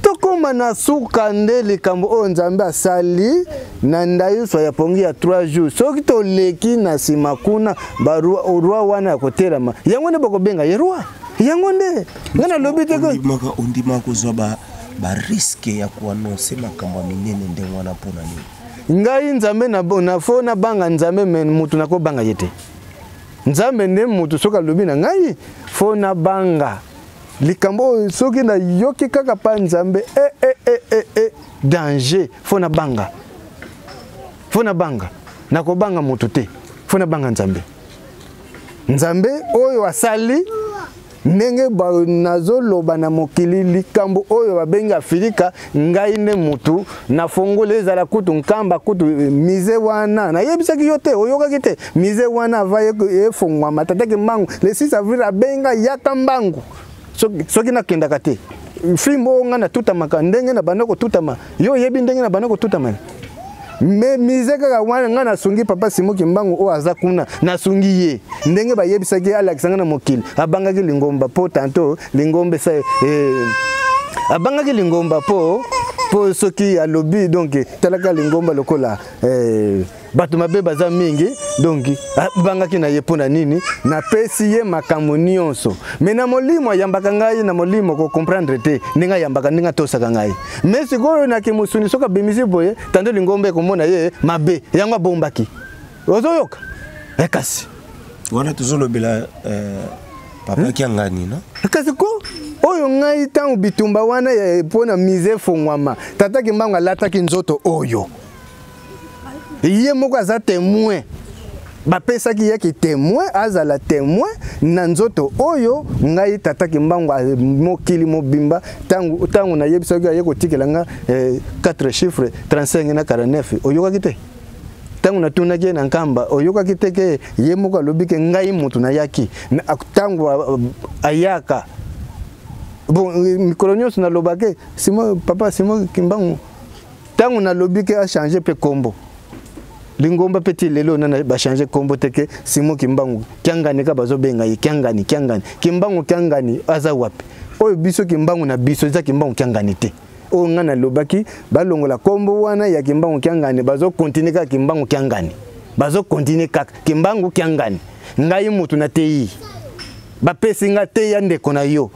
Tokóma na suka nde likambo oyo Nzambe asali na ndayuswa ya pongi ya 3 jours. Soki toleki na nsima kuna, ba roi wana ya kotelama, yango nde bokobenga ye roi. Yango nde nga nalobi te ko ondimaka kozwa ba risque ya koannonce makambo ya minene ndenge wana mpona nini? Ngai Nzambe na fo nabanga Nzambe, me mutu nakobanga ye te. Nzambe nde mutu soki alobi na ngai fo nabanga likambo oyo, soki nayoki kaka pa Nzambe danger, fo nabanga, fo nabanga, nakobanga mutu te, fo nabanga Nzambe. Nzambe oyo asali ndenge nazoloba na mokili likambo oyo babengi Afrika, ngai nde mutu nafongoli ezala kutu nkamba kutu mise wana nayebisaki yo te, oyokaki te mise wana ava efongwama. Tata Kimbangu le 6 avril abenga yaka mbangu, soki nakendaka te fimbo oyo ngai natutamaka ndenge na banda kotutama, yo oyebi ndenge na banda kotutama. Me mise kaka wana ngai nasungi papa Simon Kimbangu oyo aza kuna, nasungi ye ndenge bayebisaki ye alakisa ngai na mokili. Abangaki lingomba po tanto lingomba esa, abangaki lingomba po soki alobi donc talaka lingomba lokola bato mabe baza mingi, donc abangaki na ye mpo na nini? Napesi ye makambo nyonso, me na molimo ayambaka ngai, na molimo ko comprendre te ndenge ayambaka, ndenge atosaka ngai. Me sikoyo na kimusuni soki abimisi boye tando lingomba ekomona ye mabe, yango abombaki. Ozoyoka? Kasi wana tozolobela papa Kiangani, no? Kasi ko oyo ngai ntango bitumba wana mpo na mise efongwama, tata Kimbangu alataki nzoto oyo ye moko aza témoin, bapesaki ye ki témoin, azala témoin na nzoto oyo ngai tata Kimbangu mokili mobimba. Tango nayebisaki aye kotikela nga 4 chiffres 35 na 49, oyokaki te? Tango natunaki ye na nkamba, oyokaki te ke ye moko alobi ke ngai motu nayaki tango ayaka? Bon, mikolo nyonso nalobake Simon, papa Simon Kimbangu, tango nalobi ke achange mpe kombo lingomba mpe ti lelo nana bachange kombo te ke Simon Kimbangu Kiangani, ka bazobenga ye Kiangani, Kiangani, Kimbangu Kiangani aza wapi? Oyo biso Kimbangu na biso eza Kimbangu Kiangani te. Oyo ngai nalobaki balongola kombo wana ya Kimbangu Kiangani, bazokontinue kaka Kimbangu Kiangani, bazokontinue kaka Kimbangu Kiangani. Ngai motu nateyi, bapesi nga te ya ndeko na yo,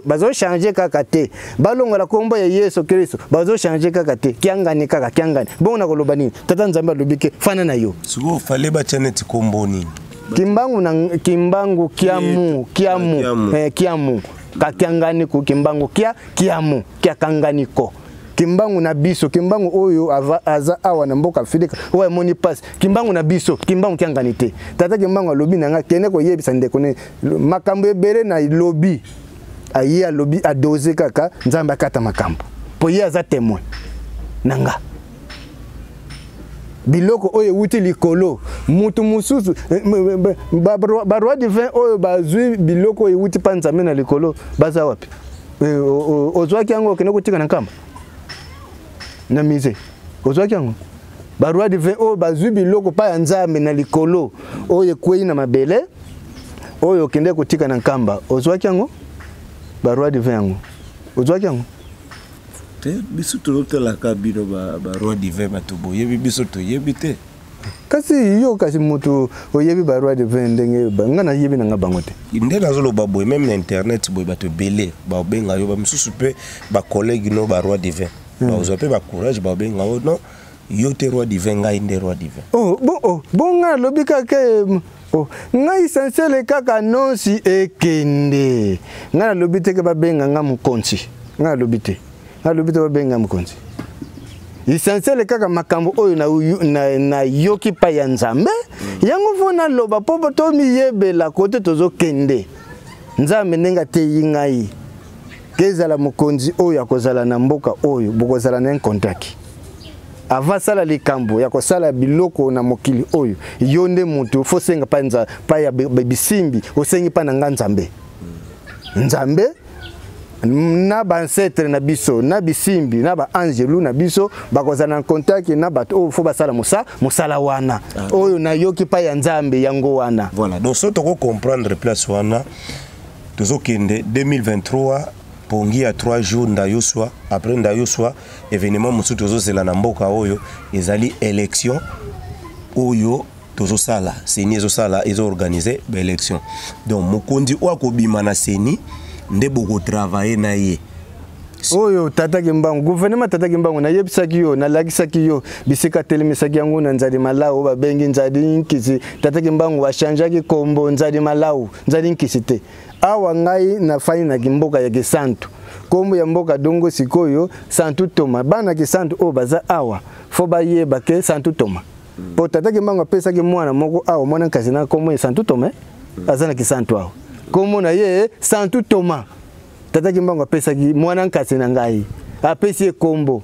bazochange kaka te, balongola kombo ya Yesu Kristo, bazochange kaka te, Kiangani kaka Kiangani. Bongo nakoloba nini? Tata Nzambe alobi ke fana na yo. Sikoyo fale batya neti kombo nini? Kimbangu na Kimbangu Kiamu, Kiamu, Kiamu kakiangani ko Kimbangu kia Kiamu kiakangani ko Kimbangu na biso, Kimbangu oyo aza awa na mboka Afrika oyo amoni passe, Kimbangu na biso, Kimbangu kiangani te. Tata Kimbangu alobi na nga kende koyebisa ndeko ne makambo ebele na lobi, aye alobi adose kaka Nzambe akata makambo po ye aza témoin na nga. Biloko oyo ewuti likolo, mutu mosusu ba roi divin oyo bazwi biloko oyo ewuti pa Nzambe na likolo baza wapi? Ozwaki yango okende kotika na nkamba na musée, ozwaki yango? Ba roi divin oyo bazwi biloko pa ya Nzambe na likolo oyo ekwei na mabele oyo okende kotika na nkamba, ozwaki yango? Ba roi divin yango ozwaki yango? Te, biso tozotalaka bino ba roi divin, bato boyebi, biso toyebi te. Kasi yo kasi moto oyebi ba roi divin ndenge nga nayebi na nga bango te. Nde nazoloba boye, même na internet boye bato ebele baobenga yo, bamisusu mpe bacollègue no ba roi divin bazwa mpe bacourage baobenga yo, non, yo te roi divin, ngai nde roi divin. Oh, bon, oh, bon, ngai nalobi kaka oh, ngai essentiel kaka nonsi ekende. Ngai nalobi te ke babenga nga mokonzi, ngai nalobi te, ngai nalobi te babenga mokonzi. Essentiel kaka makambo oyo nayoki pa ya Nzambe. Yango fo naloba mpo tomiyebela kote tozokende. Nzambe ndenge ateyi ngai kezala mokonzi oyo akozala na mboka oyo, bokozala na contact. Avant sala likambo ya kosala biloko na mokili oyo, yo nde moto fo senga pa nza pa ya bisimbi, osengi pa na nga Nzambe. Nzambe na ba ancêtre na biso, na bisimbi, na ba angelu na biso, bakozala na contact na bato oyo fo basala mosala wana. Oyo nayoki pa ya Nzambe yango wana. Voilà, donc so toko comprendre place wana, tozokende 2023 pongi ya 3 jours ndayoswa, après ndayoswa événement mosusu tozozela na mboka oyo ezali élection oyo tozosala, CENI ezosala, ezoorganize ba élection. Donc mokonzi oyo akobima na CENI nde bokotravaille na ye. Oyo Tata Kimbangu, gouvernement Tata Kimbangu nayebisaki yo, nalakisaki yo bisika telemisaki yango na Nzadi Malau, babengi Nzadi Nkisi. Tata Kimbangu achangeaki kombo Nzadi Malau, Nzadi Nkisi te. Awa ngai nafandi na mboka ya Kisantu, kombo ya mboka dongo sikoyo Santu Toma. Bana Kisantu oyo baza awa fo bayeba ke Santu Toma. Po Tata Kimbangu apesaki mwana moko awa, mwana nkasi na kombo ya Santu Toma, aza na Kisantu awa, kombo na ye Santu Toma. Tata Kimbangu apesaki mwana nkasi na ngai, apesi ye kombo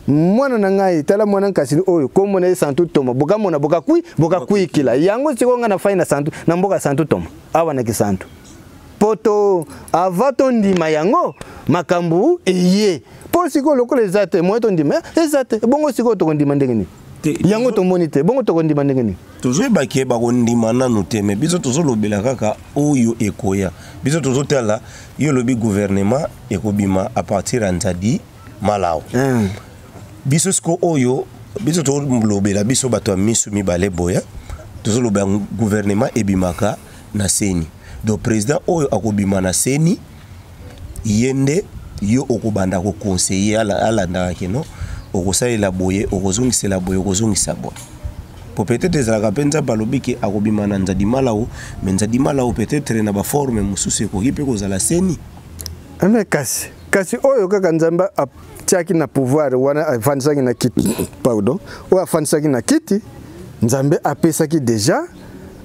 mwana na ngai, tala mwana nkasi oyo kombo na ye Santu Toma, bokamona bokakui bokakuikila yango. Sikoyo ngai nafai na Santu, na mboka Santu Toma awa na Kisantu, po to avant tondima yango makambo eye, po sikoyo lokola eza te moye tondima eza te, bongo sikoyo tokondima ndenge nini? Yango tomoni te, bongo tokondima ndenge nini? Tozoyebaki ye bakondima nanu te, me biso tozolobela kaka oyo ekoya. Biso tozotala, yo olobi gouvernement ekobima à partir ya Nzadi Malau. Biso siko oyo biso tozolobela, biso bato ya misu mibale boya, tozolobela gouvernement ebimaka na CENI. Donc président oyo akobima na CENI, ye nde yo okobanda koconseiller, alandaka keno okosalela boye, okozongisela boye, okozongisa boye. Po peut-être ezalaka mpe Nzambe alobi ke akobima na Nzadi Malau, mais Nzadi Malau peut-être na baforme mosusu ekoki mpe kozala CENI. Mais kasi oyo kaka Nzambe atiaki na pouvoir wana, afandisaki na kiti, pardon, oyo afandisaki na kiti, Nzambe apesaki déjà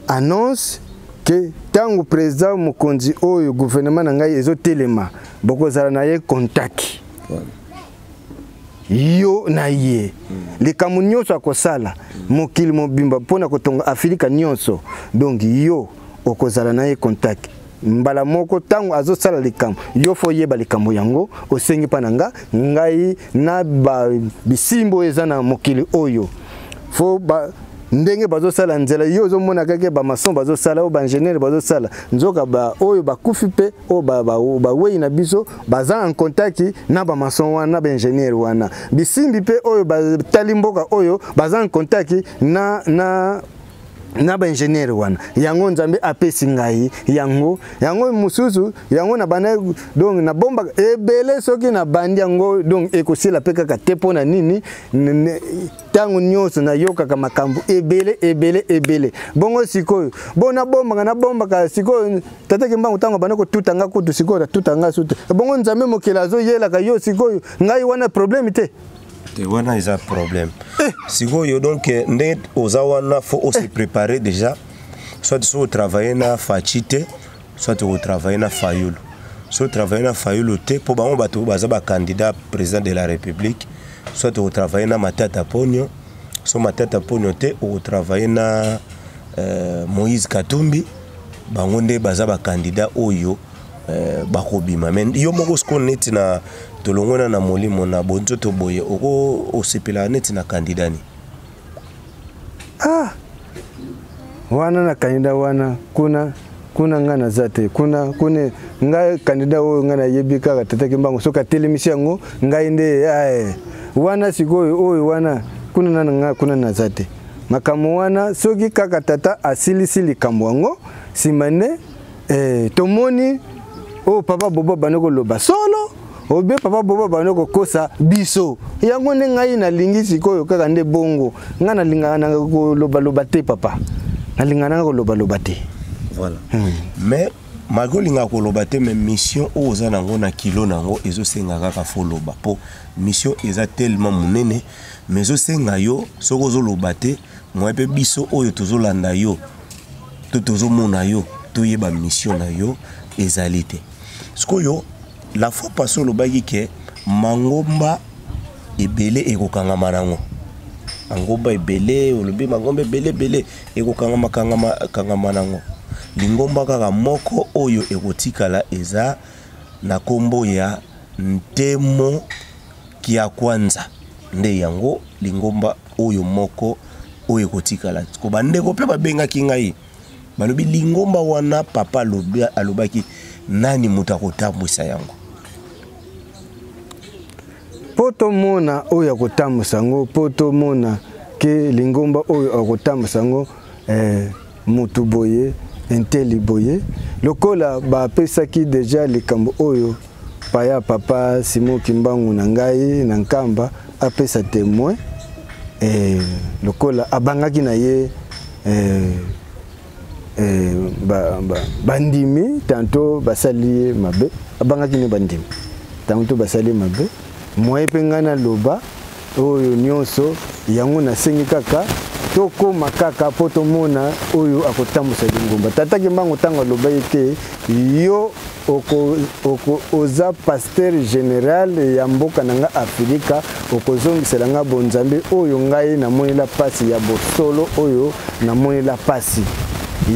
annonce ke ntango président mokonzi oyo gouvernement na ngai ezotelema, bokozala na ye contact, yo na ye, likambo nyonso akosala mokili mobimba mpona kotonga Afrika nyonso. Donc yo okozala na ye contact mbala moko ntango azosala likambo, yo fo oyeba likambo yango, osengi mpa na nga ngai na bisimbo oyo eza na mokili oyo fo ba, ndenge bazosala nzela, yo ozomona kaka bamaçon bazosala, oyo baingénieur bazosala, nzoka ba, oyo bakufi mpe oyo bawei na biso baza en contact na bamaçon wana, na baingénieur wana. Bisimbi mpe oyo batali mboka oyo baza en contact na baingénieur wana. Yango Nzambe apesi ngai yango, yango mosusu yango na banda, donc nabombaka ebele. Soki nabandi yango, donc ekosila mpe kaka te. Mpo na nini? Ntango nyonso nayokaka makambo ebele ebele ebele. Bongo sikoyo bo nabombaka, nabombaka. Sikoyo Tata Kimbangu ntango banda kotuta nga kutu, sikoyo natuta nga sutu. Bongo Nzambe mokili azoyelaka yo sikoyo ngai wana problème te. Te, wana eza problème sikoyo. Donc ndenge oza wana, faut ose préparer déjà, soit so otravaille na Fatshi te, soit otravaille na Fayulu. So otravaille na Fayulu te, mpo bango bato baza bacandidat président de la République, soit otravaille na Matata Ponio. So Matata Ponio te, okotravaille na Moïse Katumbi. Bango nde baza bacandidat oyo bakobima. Mais yo moko sikoyo, neti na tolongwana na molimo na bonzoto boye, oko osepelaka neti na candidat ni? Ah, wana na candidat wana, kuna kuna ngai naza te. Kuna kuna ngai candidat oyo ngai nayebi kaka Tata Kimbangu. Soki atelemisi yango, ngai nde ae wana sikoyo oyo wana kuna nana ngai kuna naza te. Makambo wana, soki kaka tata asilisi likambo yango, nsima nde tomoni oyo papa Bobo bandi koloba solo, obe papa Bobo bandi kokosa biso. Yango nde ngai nalingi sikoyo kaka nde bongo. Ngai nalingaka nanga kolobaloba te, papa, nalingaka nanga kolobaloba te. Voilà. Mais malgré olingaka koloba te, mais mission oyo oza nango na kilo nango ezosenga kaka fo loba, mpo mission eza tellement monene, mais ezosenga yo soki ozoloba te. Moyen mpe biso oyo tozolanda yo to tozomona yo toyeba mission na yo ezali te. Sikoyo la fois passée olobaki ke mangomba ebele ekokangama nango, mangomba ebele, olobi mangomba ebele ebele ekokangama kangama kangama nango, lingomba kaka moko oyo ekotikala eza na kombo ya Ntemo Kiakwanza, nde yango lingomba oyo moko oyo ekotikala. Ko bandeko mpe babengaki ngai, balobi lingomba wana papa alobaki nani moto akotambwisa yango? Mpo tomona oyo akotambwisa yango, mpo tomona ke lingomba oyo akotambwisa yango mutu boye inteli boye, lokola bapesaki deja likambo oyo paya papa Simon Kimbangu na ngai na Nkamba apesa témoin, lokola abangaki na ye bandimi tantôt basali ye mabe, abangaki ne bandimi tantôt basali ye mabe, moye mpe ngai naloba oyo nyonso yango nasengi kaka tokóma kaka mpo tomona oyo akotambwisa lingomba. Tata Kimbangu ntango alobaki ke yo oza pasteur général ya mboka na nga Afrika, okozongisela nga bonzambe oyo ngai namonela pasi ya bosolo oyo namonela pasi.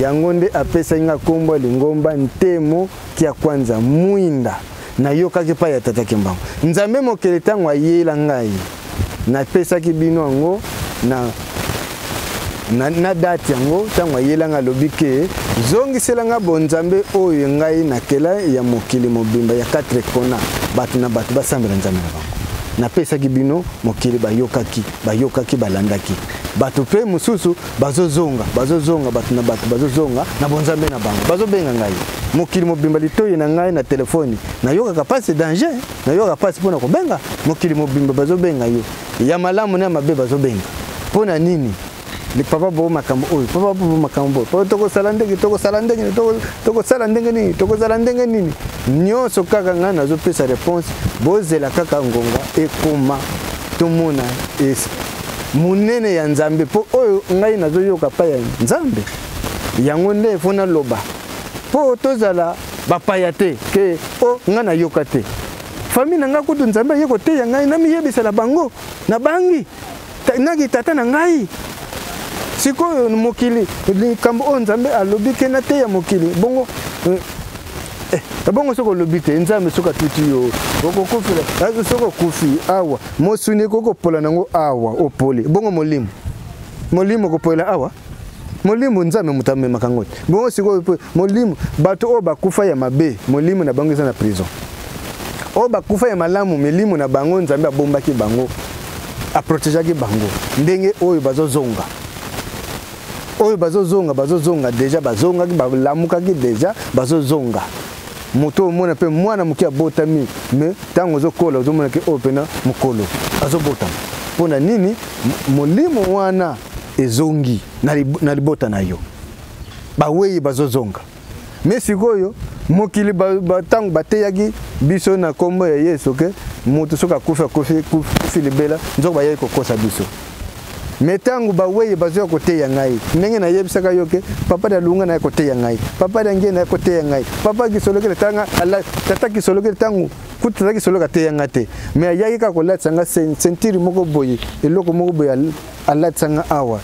Yango nde apesaki nga kombo ya lingomba Ntemo Kiakwanza Mwinda. Nayokaki epai ya Tata Kimbangu. Nzambe mokeli ntango ayela ngai, napesaki bino yango na date yango, ntango ayela ngai alobi ke zongisela ngai bonzambe oyo ngai nakela ya mokili mobimba ya 4 kona, bato na bato basambela Nzambe na bango. Napesaki bino mokili, bayokaki, bayokaki, balandaki. Bato pe mosusu bazozonga, bazozonga, bato na bato bazozonga na bonzambe na bango, bazobenga ngai mokili mobimba, litoyi na ngai na telefoni nayokaka pasi, danger, nayokaka pasi mpona kobenga mokili mobimba, bazobenga yo ya malamu na ya mabe, bazobenga mpona nini? Le papa bo makambo oyo, papa bo makambo oyo, papa tokosala ndenge, tokosala ndenge, tokosala ndenge nini, tokozala ndenge nini, nyonso kaka ngai nazopesa réponse. Bozela kaka ngonga ekoma, tomona monene ya Nzambe, mpo oyo ngai nazoyoka pa ya Nzambe yango nde fo naloba, mpo tozala bapaya te ke o ngai nayoka te, famille na ngai kutu Nzambe aye koteya ngai, namiyebisela bango, nabangi naki tata na ngai. Sikoyo mokili likambo oyo Nzambe alobi ke nateya mokili bongo, bongo soki olobi te, Nzambe soki atuti yo okokufela, soki okufi awa mosuni ekoki kopola nango awa opoli, bongo molimo, molimo kopola awa, molimo Nzambe moto amemaka yango te. Bongo sikoyo molimo, bato oyo bakufa ya mabe molimo na bango eza na prison, oyo bakufa ya malamu milimo na bango Nzambe abombaki bango, aprotegeaki bango ndenge oyo bazozonga, oyo bazozonga, bazozonga deja, bazongaki, balamukaki deja, bazozonga. Moto omona mpe mwana moke abotami, me ntango ozokola ozomona ke oyo mpena mokolo azobotama. Mpo na nini? Molimo wana ezongi na libota na yo, bawei bazozonga. Me sikoyo mokili ntango bateyaki biso na kombo ya Yesu ke moto soki akufi, akufi, kufi libela, nzoko bayaki kokosa biso. Me ntango bawei bazoya koteya ngai, ndenge nayebisaka yo ke papa da lunga naye koteya ngai, papa da ngie naye koteya ngai, papa kisolokele tanga ala, tata kisolokele ntango kutu tata kisoloka ateya ngai te, me ayaki kaka kolatisa ngai ceinture moko boye, eloko moko boye alatisa ngai awa,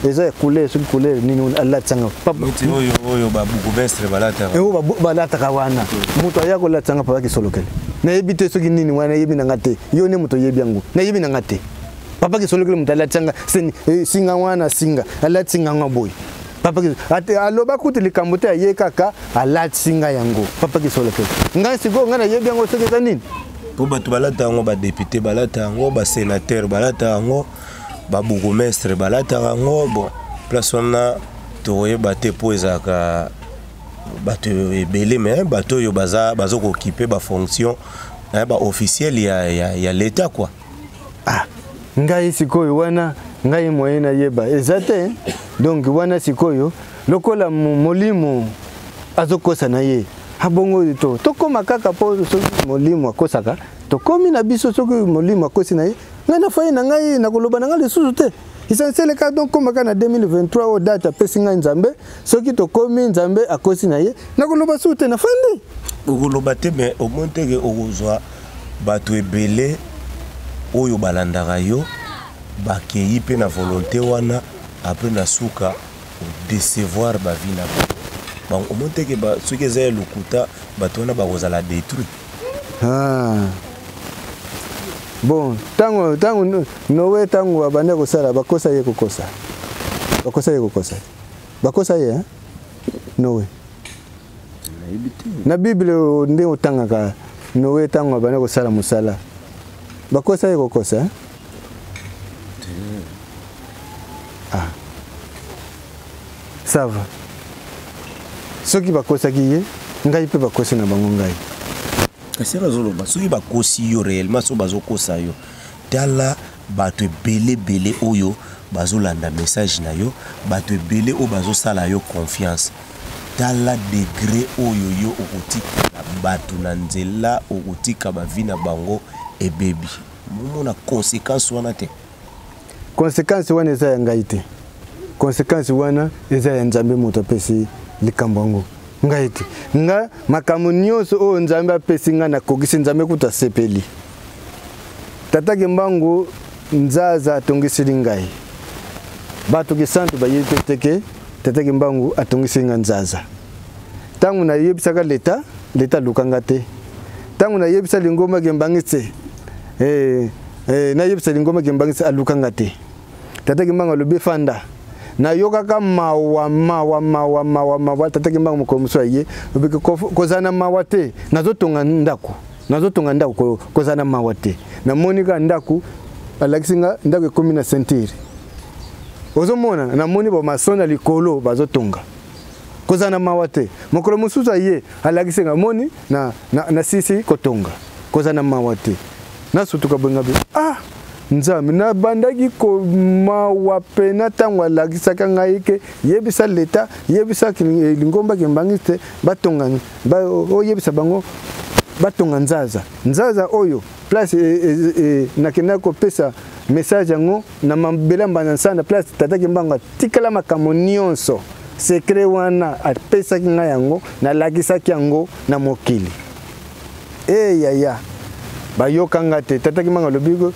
eza ya couleur, soki couleur nini wana alatisa ngai. Papa, neti oyo, oyo ba bourgmestre balataka. Oyo balataka wana, moto aya kolatisa ngai papa kisolokele, nayebi te soki nini wana, nayebi na ngai te, yo nde moto oyebi yango, nayebi na ngai te. Papa kisolokele moto alatisa ngai singa wana, singa alatisi ngai ngo boye. Papa aloba kutu likambo te, aye kaka alatisi ngai yango. Papa kisolokele, ngai sikoyo ngai nayebi yango soki eza nini. Po bato balata yango, ba député balata yango, ba sénateur balata yango, ba bourgmestre balataka yango. Bon, place wana tokoyeba te po ezalaka bato ebele, mais bato oyo baza kokipe ba fonction, ba officiel ya l'État quoi. Ah, ngai sikoyo wana ngai moyen nayeba eza te. Donc wana sikoyo lokola molimo azokosa na ye, abongo to tokóma kaka po soki molimo akosaka tokomi na biso, soki molimo akosi na ye, ngai na fai na ngai nakoloba na ngai lisusu te. Essentiel kaka donc koma kaka na 2023 oyo date apesi ngai Nzambe, soki tokomi Nzambe akosi na ye, nakoloba susu te, nafandi. Okoloba te, mais omoni te ke okozwa bato ebele oyo balandaka yo bakei mpe na volonté wana, après na suka odecevoir bavie na bango. Omoni te ke soki eza ya lokuta, bato wana bakozala détruit? Ah. Bon, ntango ntango Noe, ntango abandi kosala, bakosa ye kokosa, bakosa ye kokosa, bakosa ye, hein? Noe na Bible nde otangaka Noe, ntango abandi kosala mosala, bakosa ye kokosa, hein? Ah. Ça va. Soki bakosaki ye, ngai mpe bakosi na bango ngai. Kasi bazoloba soki bakosi yo réellement, soki bazokosa yo, tala bato ebele ebele oyo bazolanda message na yo, bato ebele oyo bazosala yo confiance, tala degré oyo yo okotika bato na nzela, okotika bavie na bango ebebi. Momona conséquence wana te? Conséquence wana eza ya ngai te, conséquence wana eza ya Nzambe moto apesi likambo yango, ngai te. Nga makambo nyonso oyo Nzambe apesi ngai, nakokisi. Nzambe kutu asepeli. Tata Kimbangu nzaza atongiseli ngai, bato kisantu bayebi mpe teke Tata Kimbangu atongiseli ngai nzaza. Ntango nayebisaka leta, leta aluka nga te. Ntango nayebisa lingomba kimbangisi te, nayebisa lingomba kimbangisi, aluka nga te. Tata Kimbangu alobi fanda. Nayokaka mawa, mawa, mawa, mawa, mawa. Tata Kimbangu mokolo mosusu aye, obiki kozala na mawa te, nazotonga ndako, nazotonga ndako, kozala na mawa te. Namoni kaka ndako, alakisi nga ndako ekomi na ceinture, ozomona, namoni bamason na likolo bazotonga, kozala na mawa te. Mokolo mosusu aye, alakisi nga, moni na, na, na sisi kotonga, kozala na mawa te. Nasutuka boye, bi ah Nzambe, nabandaki komawa pena ntango alakisaka ngai ke yebisa leta, yebisa lingomba kimbangisi te batonga, oyebisa bango batonga nzaza. Nzaza oyo place nakendaki kopesa message yango na mabele mbanda nsanda, place Tata Kimbangu atikala makambo nyonso, secret wana apesaki ngai yango, nalakisaki yango na mokili. E yaya, bayoka nga te. Tata Kimbangu alobi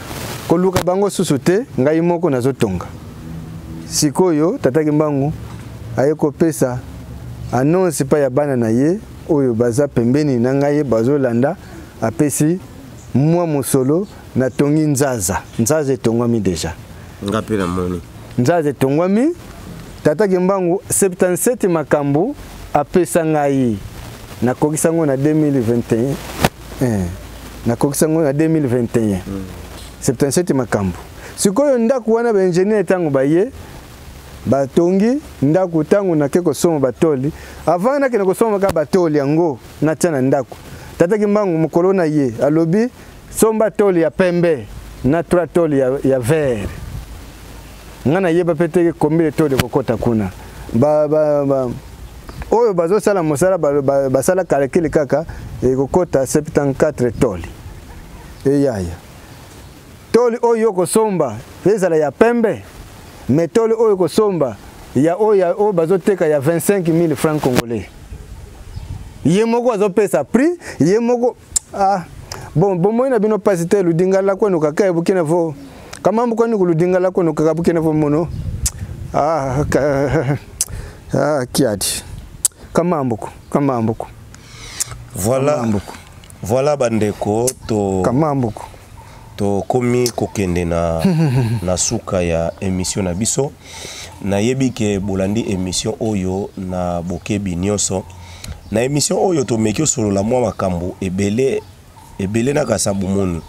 koluka bango susu te, ngai moko nazotonga. Sikoyo Tata Kimbangu aye kopesa annonce pa ya bana na ye oyo baza pembeni na ngai, bazolanda. Apesi mwa mosolo, natongi nzaza. Nzaza etongwami deja. Nga mpe namoni. Nzaza etongwami. Tata Kimbangu 77 makambo apesa ngai, nakokisa yango na 2021, nakokisa yango na 2021, 77 makambo. Sikoyo ndako wana, baingénieur ntango baye batongi ndako, ntango nake kosomba batoli, avant nakende kosomba kaka batoli yango natia na ndako, Tata Kimbangu mokolo na ye alobi somba toli ya pembe na 3 toli ya vert. Nga nayeba mpe te combien de toli ekokɔta kuna. Ba, ba, ba, oyo bazosala mosala basala calcul kaka, ekokɔta 74 toli. Eyaya, toli oyo kosomba ezala ya pembe, mais toli oyo kosomba ya oyo, oyo bazoteka ya 25 000 francs congolais, ye moko azopesa prix ye moko. Ah bon, bomoi na bino pasi te. Ludinga la kwenu kaka ebukina vo kamambu kwani kuludinga la kwenu kaka bukina vo mono. Ah, ka, ah, kiadi kamambuku, kamambuku. Voilà. Kamambuku. Voilà bandeko, to kamambuku. Tokomi kokende na suka ya émission na biso. Nayebi ke bolandi émission oyo na bokebi nyonso. Na émission oyo tomeki osolola mwa makambo ebele ebele na kasa bomoni,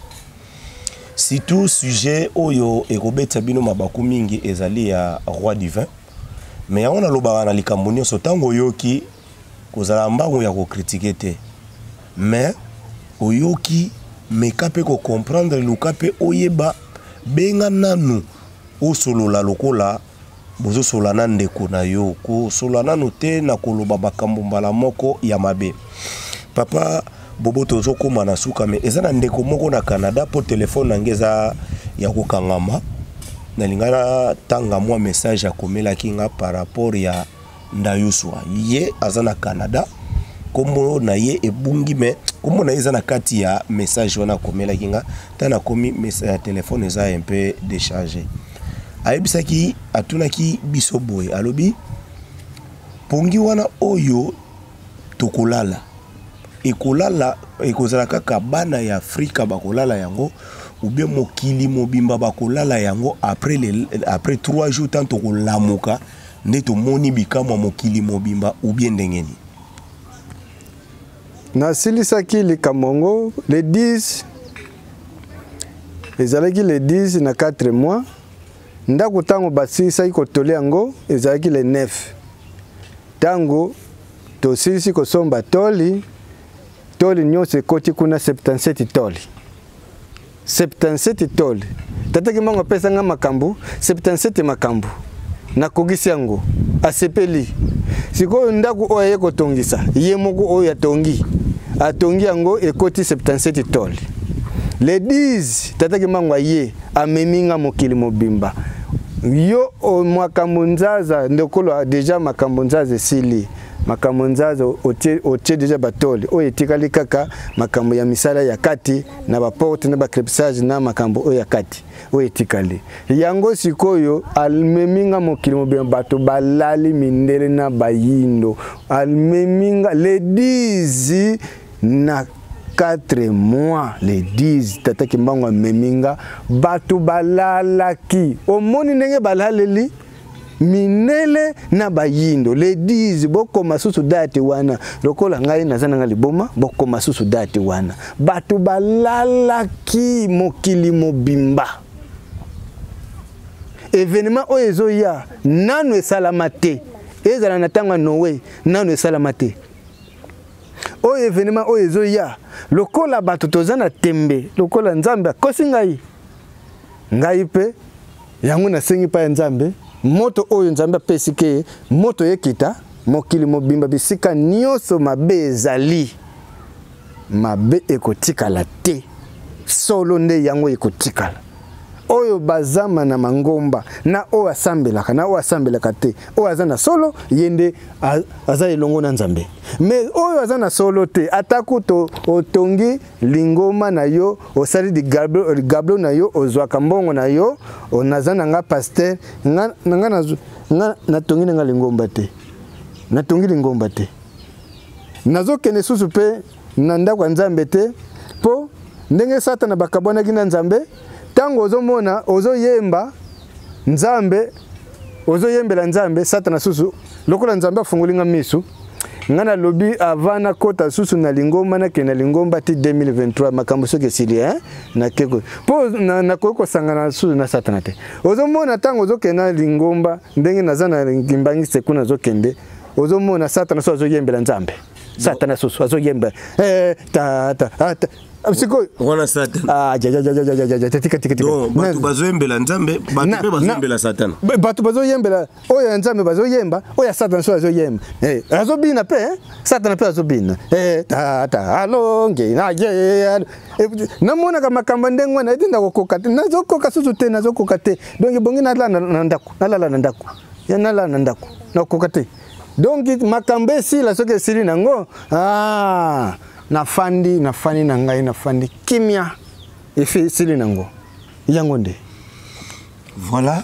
surtout sujet oyo ekobetisa bino mabaku mingi ezali ya Roi Divin. Mais yango nalobaka na likambo nyonso, ntango oyoki, kozala mbangu ya kocritiquer te, mais oyoki, meka mpe kocomprendre, luka mpe oyeba, benga nanu osolola lokola bozosolola na ndeko na yo. Kosolola nanu te na koloba makambo mbala moko ya mabe. Papa Bobo, tozokóma na suka, mais eza na ndeko moko na Canada, mpo telefone na nge eza ya kokangama. Nalinga natanga mwa message akomelaki nga par rapport ya Ndayuswa. Ye aza na Canada, kombo na ye ebungi, mais kombo na ye eza na kati ya message wana akomelaki nga. Ntango nakomi ya telefone eza un peu déchargé. Ayebisaki, atunaki biso boye, alobi pongi wana oyo tokolala ekolala ekozala kaka bana ya Afrika bakolala yango ou bien mokili mobimba bakolala yango après 3 jours tant tokolamuka nde tomoni bikamwa mokili mobimba ou bien ndenge nini? Nasilisaki likambo yango le 10, ezalaki le 10 na 4 mois. Ndako ntango basilisaki kotole yango ezalaki le 9. Ntango tosilisi kosomba toli, toli nyonso ekoti kuna 77 toli. 77 toli. Tata Kimbangu apesa nga makambo 77 makambo. Nakokisi yango. Asepeli. Sikoyo ndako oyo aye kotongisa, ye moko oyo atongi. Atongi yango ekoti 77 toli. Le 10, Tata Kimbangu aye, amemi nga mokili mobimba. Yo o makambo nzaza ndokolo deja makambo nzaza esili. Makambo nzaza otie deja batoli. Oyo etikali kaka makambo ya misala ya kati na ba porte na ba crépissage na makambo oyo ya kati. Oyo etikali. Yango sikoyo amemi nga mokili mobimba, bato balali mindele na bayindo. Amemi nga le 10 na 4 mois, le 10 Tata Kimbangu amemi nga bato balalaki. Omoni ndenge balaleli mindele na bayindo le 10 bokoma susu date wana lokola ngai naza nanga liboma, bokoma susu date wana bato balalaki mokili mobimba. Événement oyo ezoya nanu esalama te, ezala na ntango ya Noé nanu esalama te. Oyo événement oyo ezoya lokola bato toza na tembe, lokola Nzambe akosi ngai, ngai mpe yango nasengi pa ya Nzambe moto oyo Nzambe apesi ke moto ekita mokili mobimba, bisika nyonso mabe ezali, mabe ekotikala te, solo nde yango ekotikala. Oyo bazama na mangomba na oyo asambelaka na oyo asambelaka te, oyo aza na solo ye nde aza elongo na Nzambe. Mais oyo aza na solo te, ata kuto otongi lingoma na yo, osali ligablo na yo, ozwaka mbongo na yo, onaza na nga pasteur, nga, na nga nazu, nga natongi na nga lingomba te. Natongi lingomba te. Nazokende susu pe na ndako ya Nzambe te, po ndenge Satana bakabwanaki na Nzambe, tango ozomona ozoyemba Nzambe, ozoyembela Nzambe, Satana susu lokola Nzambe afungoli nga misu, nga nalobi avant nakota susu na lingomba, nakende na lingomba ti 2023 makambo soki esili, hein? Nakeko po nakoki kosangana susu na Satana te. Ozomona tango ozokende na lingomba, ndenge naza na Kimbanguiste kuna nazokende, ozomona Satana susu azoyembela Nzambe. Satana susu azoyemba. Ta, ta, ta, ta. Sikoyo. Wana Satana. Ah, ja, ja, ja, ja, ja, ja, ja, tika, tika, tika. Donc, bato bazoyembela Nzambe, bato Na, mpe bazoyembela na, Satana. Bato bazoyembela, oyo ya Nzambe bazoyemba, oyo ya Satana so azoyemba. Azobina pe, hein? Satana pe azobina. Ta, ta, alonge, na, ye, alo. Namonaka makambo ndenge wana, ete nakokoka te, nazokoka susu te, nazokoka te. Donc, ebongi nalala na ndako, nalala na ndako. Ya, nalala na ndako, nakokoka te. Donc, makambo esila soki esili nango, nafandi, nafandi na ngai, nafandi kimia, efi esili nango. Yango nde. Voilà.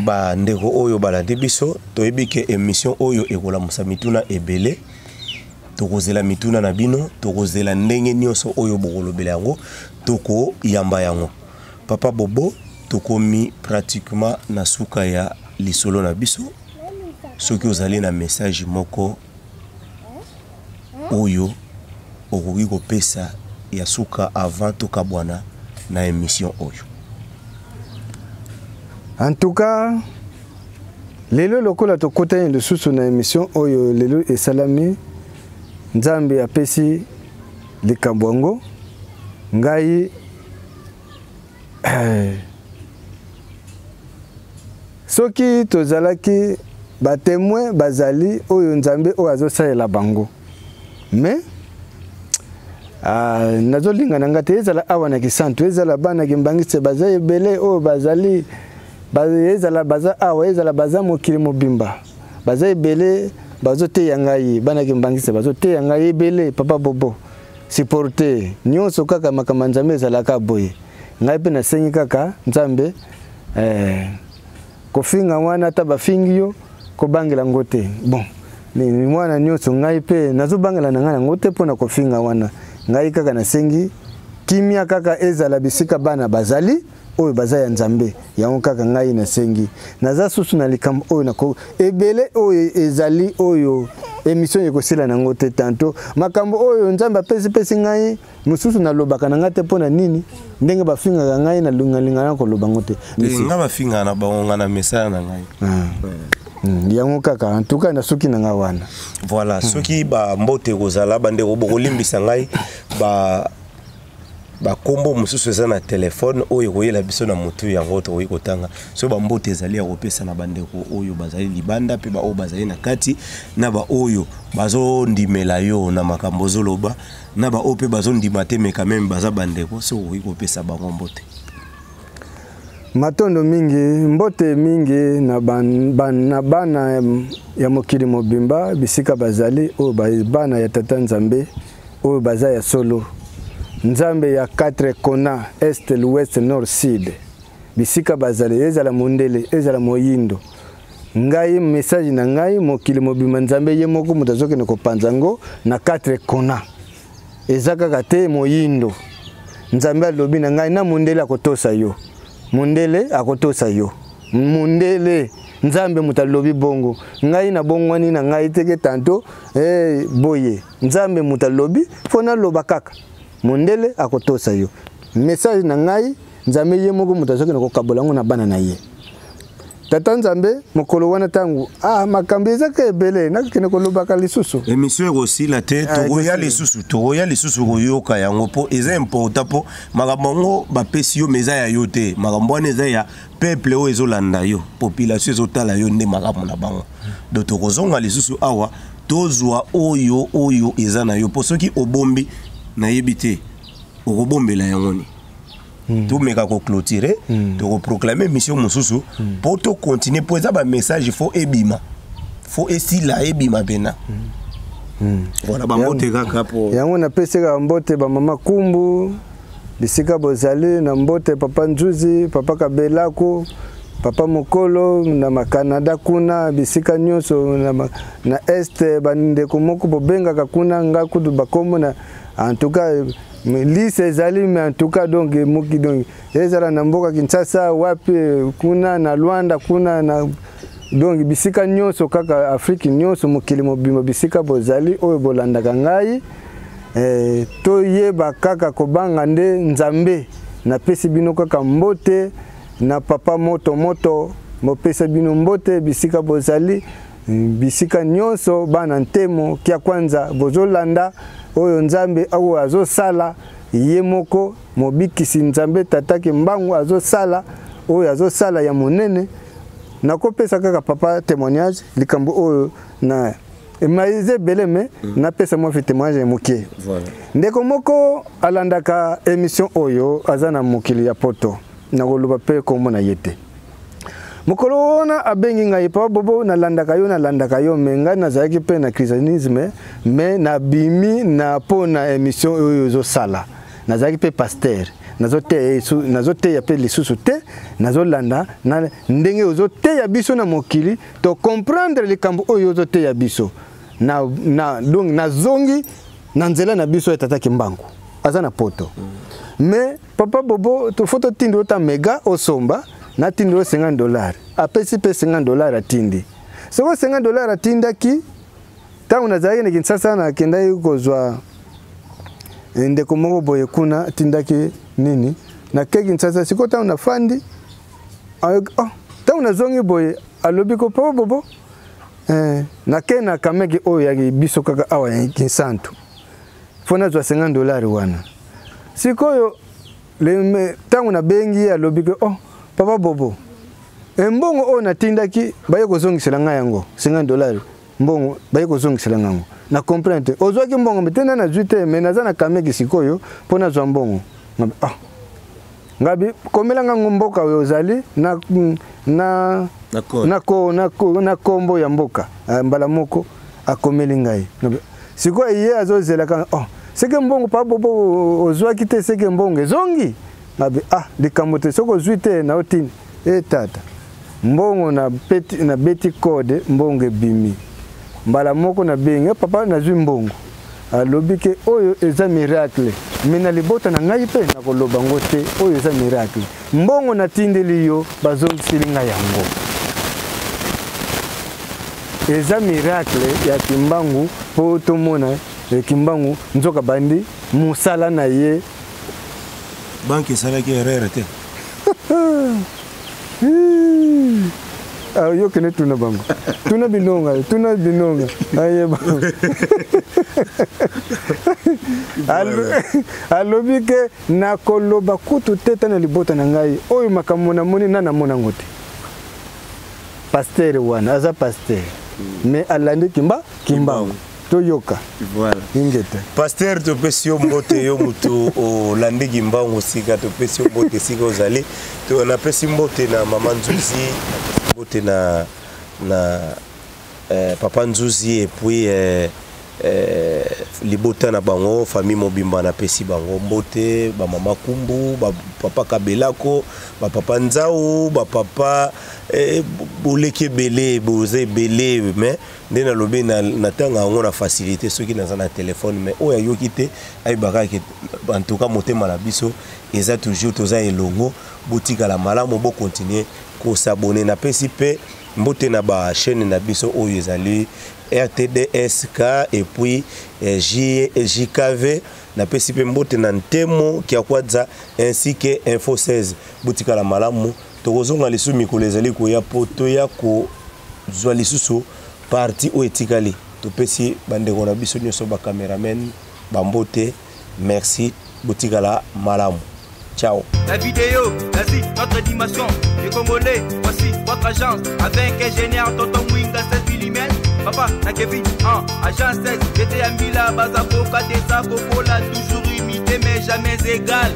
Ba ndeko oyo balandi biso, toyebi ke émission oyo ekolamusa mituna ebele. Tokozela mituna na bino, tokozela ndenge nyonso oyo bokolobela yango, tokoyamba yango. Papa Bobo, tokomi pratiquement na suka ya lisolo na biso. Soki ozali na message moko oyo okoki kopesa ya suka avant tokabwana na émission oyo. En tout cas, lelo lokola tokutani lisusu na émission oyo lelo esalami, Nzambe apesi likambo yango ngai, soki tozalaki ba témoin bazali oyo Nzambe oyo azosalela bango, mais nazolinga na nga te ezala awa na Kisantu, ezala bana Kimbanguiste baza ebele oyo bazali Ezala baza awa, ezala baza mokili mobimba, baza ebele bazoteya ngai, bana Kimbangisa bazoteya ngai ebele. Papa Bobo, supporte nyonso kaka makambo ya Nzambe ezalaka boye. Ngai mpe nasengi kaka Nzambe kofinga wana ata bafingi yo kobangela ngo te. Bon, mwana nyonso ngai mpe nazobangela na ngai yango te mpo na kofinga wana. Ngai kaka nasengi kimia kaka ezala bisika bana bazali oyo baza ya Nzambe. Yango kaka ngai nasengi. Naza susu na likambo oyo nako ebele oyo ezali oyo émission ekosila nango te. Tanto makambo oyo Nzambe apesi-pesi ngai mosusu nalobaka na ngai te mpo na nini ndenge bafingaka ngai nalingalinga na koloba ngo te. Nga bafingaka na bango nga na mesana na ngai. Yango kaka en tout cas na soki na ngai wana. Voilà, soki ba mbote kozala bandeko bokolimbisa ngai ba bakombo mosusu eza na telefone oyo ekoyela biso na motu yango tokoki kotanga. Soki bambote ezali ya kopesa na bandeko oyo bazali libanda mpe baoyo bazali na kati, na baoyo bazondimela yo na makambo ozoloba, na baoyo mpe bazondima te mais quand même baza bandeko, soki okoki kopesa bango mbote. Matondo mingi, mbote mingi na na bana ya mokili mobimba bisika bazali, oyo bana ya Tata Nzambe oyo baza ya solo. Nzambe ya 4 kona, est, l'ouest, nord, sud. Bisika bazali, ezala mondele, ezala moyindo. Ngai message na ngai mokili mobimba Nzambe ye moko moto azokende kopanza ngo na 4 kona. Eza kaka te moyindo. Nzambe alobi na ngai na mondele akotosa yo. Mondele akotosa yo. Mondele Nzambe moto alobi bongo. Ngai na bongwani na ngai teke tanto boye. Nzambe moto alobi fo naloba kaka. Mondele akotosa yo. Message na ngai Nzambe ye moko moto azokende kokabola yango na bana na ye. Tata Nzambe mokolo wana tangu makambo ezaka ebele nakokende kolobaka lisusu. Émission ekosila te, tokoya lisusu, tokoya lisusu koyoka yango po eza important po makambo yango bapesi yo mais eza ya yo te. Makambo wana eza ya peuple oyo ezolanda yo, population ezotala yo nde makambo na bango. Donc tokozonga lisusu awa tozwa oyo oyo eza na yo po soki obombi nayebi te okobombela yango ni. Tomeka koclôturer, tokoproclamer mission mosusu po tocontinue po eza bamessage fo ebima, fo esila ebima pena. Voilà, bambote kaka po yango napesi kaka mbote bamama Kumbu bisika bozali, na mbote papa Nzuzi, papa Kabelako, papa Mokolo na Makanada kuna bisika nyonso na est bandeko moko bobengaka kuna nga kutu bakombo na en tout cas lise ezali mais en tout cas donc moki donc ezala na mboka Kinshasa wapi kuna na Luanda kuna na donc bisika nyonso kaka Afrique nyonso mokili mobimba bisika bozali oyo bolandaka ngai toyeba kaka kobanga nde Nzambe. Napesi bino kaka mbote na papa moto moto mopesa bino mbote bisika bozali bisika nyonso bana ntemo kia kwanza bozolanda oyo Nzambe oyo azosala ye moko mobikisi Nzambe Tata Kimbangu azosala oyo azosala ya monene. Nakopesa kaka papa témoignage likambo oyo na emaise ebele me napesa mwa fi témoignage ya moke. Ndeko moko alandaka émission oyo aza na mokili ya poto, nakoloba pe kombo na ye te. Mokolo wana abengi ngai papa Bobo, nalandaka yo, nalandaka yo, me ngai nazalaki pe na christianisme, me nabimi na po na émission oyo ezosala. Nazalaki pe pasteur, nazoteya pe lisusu te, nazolanda na ndenge ozoteya biso na mokili, to comprendre likambo oyo ozoteya biso. Donc nazongi na nzela na biso ya Tata Kimbangu, aza na poto. Mais papa Bobo, to faut totindi ota mega osomba, natindi yo cinquante dollars. Apesi pe cinquante dollars atindi. Soko cinquante dollars atindaki, ntango nazalaki na Kinshasa nakendaki kozwa ndeko moko boye kuna atindaki nini, nakei Kinshasa. Sikoyo ntango nafandi, oh, ntango nazongi boye alobi ko papa Bobo, nakei na kameke oyo ya biso kaka awa ya Kinsantu, fo nazwa cinquante dollars wana. Sikoyo ntango nabengi ye alobi ke oh, papa Bobo, mbongo oyo natindaki baye kozongisela ngai yango cinquante dollars, mbongo baye kozongisela ngai yango. Na comprendre te, ozwaki mbongo te, nde nazwi te, mais naza na kameke sikoyo mpo nazwa mbongo. Ngabe, ah. Ngabi komela nga mboka oyo ozali na na na ko na ko na kombo ya mboka ah, mbala moko akomeli ngai. Sikoyo ye azozela kaka oh seke mbongo pa bobo ozwaki te seke mbongo ezongi. Ngabi ah likambo te soki ozwi te na otini e tata mbongo na peti na beti code mbongo ebimi mbala moko na bengi eh, papa nazwi mbongo alobi ke oyo eza miracle me na libota na ngai mpe nakoloba ngo te oyo eza miracle mbongo natindeli yo bazongiseli ngai yango eza miracle ya kimbangu mpo tomona eh, kimbangu nzoka bandi mosala na ye banke esalaki erreur te Ah, yo kende tuna bango tuna binonga tuna binonga ayeba alobi ke nakoloba kutu te ta na libota na ngai oyo makambo namoni na namona yango te pastere wana aza pastere mais alandi kimba kimbangu toyoka voilà. ingeta pasteur topesi yo mbote yo moto olandi kimbangu sika topesi yo mbote esika ozali napesi mbote na mama nzuzi napesi mbote na, na eh, papa nzuzi epuis eh, eh, libota na bango famille mobimba napesi bango mbote bamama kumbu bapapa kabelako bapapa nzau bapapa eh, boleki ebele boza ebele mais nde nalobi natanga yango na facilité soki naza na telefone mais oyo ayoki te ayebaka ke en tout cas motema na biso eza toujours toza elongo botikala malamu bokontinue kosabone napesi mpe mbote na ba chaîne na biso oyo ezali RTDSK et puis eh, JKV napesi mpe mbote na Ntemo Kiakwadza ainsi que Info 16 botikala malamu tokozonga lisusu mikolo ezali koya mpo toya kozwa lisusu parti oyo etikali topesi bandeko na biso nyonso ba cameraman bambote merci botikala malamu ciao La vidéo, l'Asie, notre dimension. Les Congolais, voici votre agence. Avec ingénieur Tonton Mwinga 16 mm. Papa, na Kevin, 1, agence 16. J'étais à Mila, Bazako, Kadesa, Kokola, toujours imité, mais jamais égal.